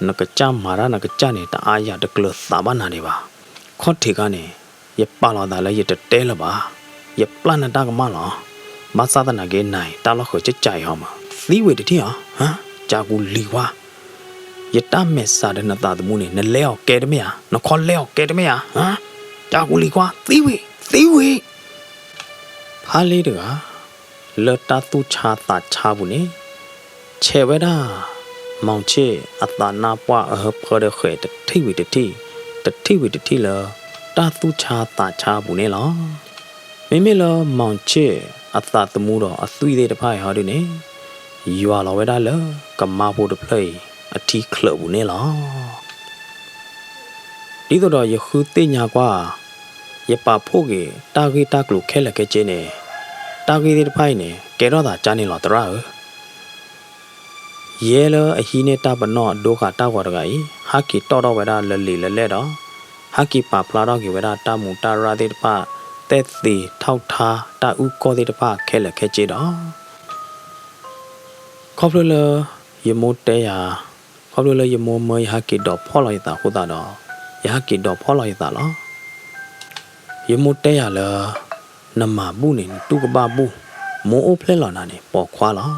နကစၢ်မၤတၢ်နကစၢ်န့ၣ် တအါယၤတကျၢၤသးဘၣ်နၤဒံးဘၣ်. ခီၣ်ထံးခါန့ၣ် ယပာ်လီၤသးလၢယတတဲလၢၤဘၣ်, ယပျၢ်နတၢ်ကမၣ်လီၤ. ဘၣ်ဆၣ်သနာ်က့နၤအံၤ တၢ်လီၢ်ဃုာ်ကၠၢ်ကၠၢ်အံၤဟီမး, သံဝံၤတထံၣ်ဧါ, ကၠၢ်ကူလံၤခွါ. ယတၢ်မဲာ်ဆှးဒီးနသးသမူန့ၣ် နလဲအီၤကဲတမ့ၢ်ဧါ, နခီလဲအီၤကဲတမ့ၢ်ဧါ, ကၠၢ်ကူလံၤခွါ, သံဝံၤ, သံဝံၤ. ဖါလ့တဂၤ လၢတၢ်သူၣ်ဆါသးဆါပူၤန့ၣ် ဆဲးဝဲဒၣ် မီၤဆ့ၣ်အသးနါပှၢ်အဟၢဖၢဒီးဃဲး တထံၣ်ဝံၤတထံၣ်, တထံၣ်ဝံၤတထံၣ်လၢ တၢ်သူၣ်ဆါသးဆါပူၤန့ၣ်လီၤ. မ့မ့ၢ်လၢမီၤဆ့ၣ်အသးသမူဒီးအသွံၣ်သ့ၣ်တဖၣ်အံၤဟီဒုန့ၣ် ယွၤလီၤဝဲဒၣ်လၢကမါဖိတဖျၢၣ်အံၤအထံချၢးပူၤန့ၣ်လီၤ. ဒ်သိးဒီးယဃုသ့ၣ်ညါကွၢ် ယပာ်ဖှိၣ်က့ၤတၢ်ဂ့ၢ်တၢ်ကျိၤခဲလၢာ်ခဲဆ့န့ၣ်, တၢ်ဂ့ၢ်သ့ၣ်တဖၣ်အံၤန့ၣ် ကဲထီၣ်သးကါန့ၣ်လီၤသရၣ်ဧၢ. ယဲလၢအဟံးန့ၢ်တၢ်ပနီၣ်အဒိဃာ်တၢ်ဂီၤတဂၤအံၤ ဟဲက့ၤတီၣ်ထီၣ်ဝဲဒၣ်လၢလံာ်လၢလဲၢ်ဒီး ဟဲက့ၤပာ်ဖျါထီၣ်က့ၤဝဲဒၣ်တၢ်မူးတၢ်ရၢ်သ့ၣ်တဖၣ် သဲၣ်သ့ၣ်ထီၣ်ထါတၢ်အုၣ်ကီၢ်သ့ၣ်တဖၣ်ခဲလၢာ်ခဲဆ့ဒီး ခီဖျိလၢယမိၢ်တဲယၤ, ခီဖျိလၢယမိၢ်မၢယဟဲက့ၤဒီးဖီၣ်လီၤယသးအဃိသတးဒီး ယဟဲက့ၤဒီးဖီၣ်လီၤယသးလီၤ. ယမိၢ်တဲယၤလၢ နမၤဘူၣ်န့ၣ် နတူၢ်ကဘၣ်ဘူၣ်, မိၢ်အိၣ်ဖျဲၣ်လီၤနၤန့ၣ် ပိာ်ခွါလီၤ.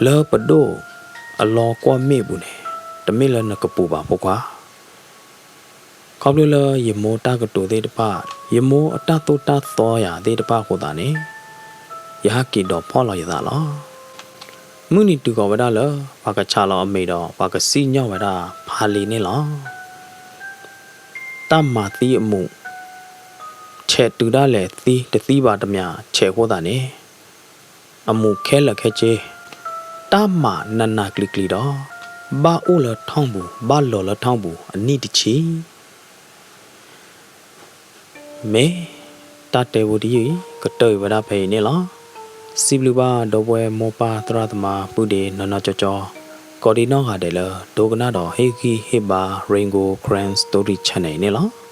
လၢပဒိၣ်အလီၢ်ကွီၢ်မ့ၣ်အပူၤန့ၣ် တမ့ၢ်လၢနကပူၤဘၣ်ဖိခွါ. ခီဖျိလၢယမိၢ်တၢ်ကတိၤသ့ၣ်တဖၣ်, ယမိၢ်အတၢ်သိၣ်တၢ်သီယၤသ့ၣ်တဖၣ်အဃိသတးန့ၣ် ယဟဲက့ၤဒီးဖီၣ်လီၤယသးလီၤ. မုၢ်နံၤတုၤဃီၤဝဲဒၣ်လၢ ပှၤကဆးလီၤအမ့ၤဒီး ပှၤကစံၣ်ညီၣ်ဝဲဒၣ်ဖါလ့န့ၣ်လီၤ. တၢ်မၤသံအမူး ဆဲးတုၤဒၣ်လဲာ်သံတသံဘၣ်တမံၤဆဲးအဃိသတးန့ၣ် အမူးခဲလၢာ်ခဲဆ့ တၢ်မၤနးနးကျံၤကျံၤဒီး ဘၣ်အိၣ်လၢထီၣ်ပူၤ ဘၣ်လီၤလၢထီၣ်ပူၤအနံၣ်တဆံ မ့ၢ်တၢ်တဲဖိတယုၢ်အံၤ ကတၢၢ်အံၤဝဲဒၣ်ဖဲအံၤန့ၣ်လီၤ. စံးဘျုးဘၣ်ဒီပုၢ်ဝဲၢ်မိၢ်ပၢ်သရၣ်သမါပုၢ်ဒ့နီၢ်နီၢ်ကၠီကၠီ ကိးဒံးနီၢ်ဂၤဒဲးလၢ ဒိကနၣ်ဒီးဟ့ၣ်ဂံၢ်ဟ့ၣ်ဘါ Rain Gold Karen Story Channel အံၤန့ၣ်လီၤ.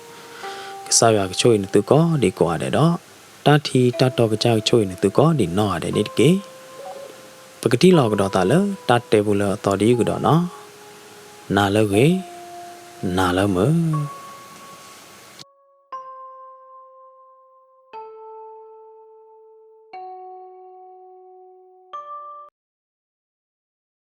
ကစၢ်ယွၤကဆိၣ်ဂ့ၤနသုကိးဒံးကိးဂၤဒဲးဒီး တၢ်ထံတၢ်တီကစၢ်ကဆိၣ်ဂ့ၤနသုကိးဒံးနီၢ်ဂၤဒဲးန့ၣ်တက့ၢ်. ပကထံၣ်လိာ်ကဒီးသးလၢတၢ်တဲဖိလၢအသီတယုၢ်ကဒီးနီၤ. နၤလၢဂ့ၤ, နၤလၢမုာ်.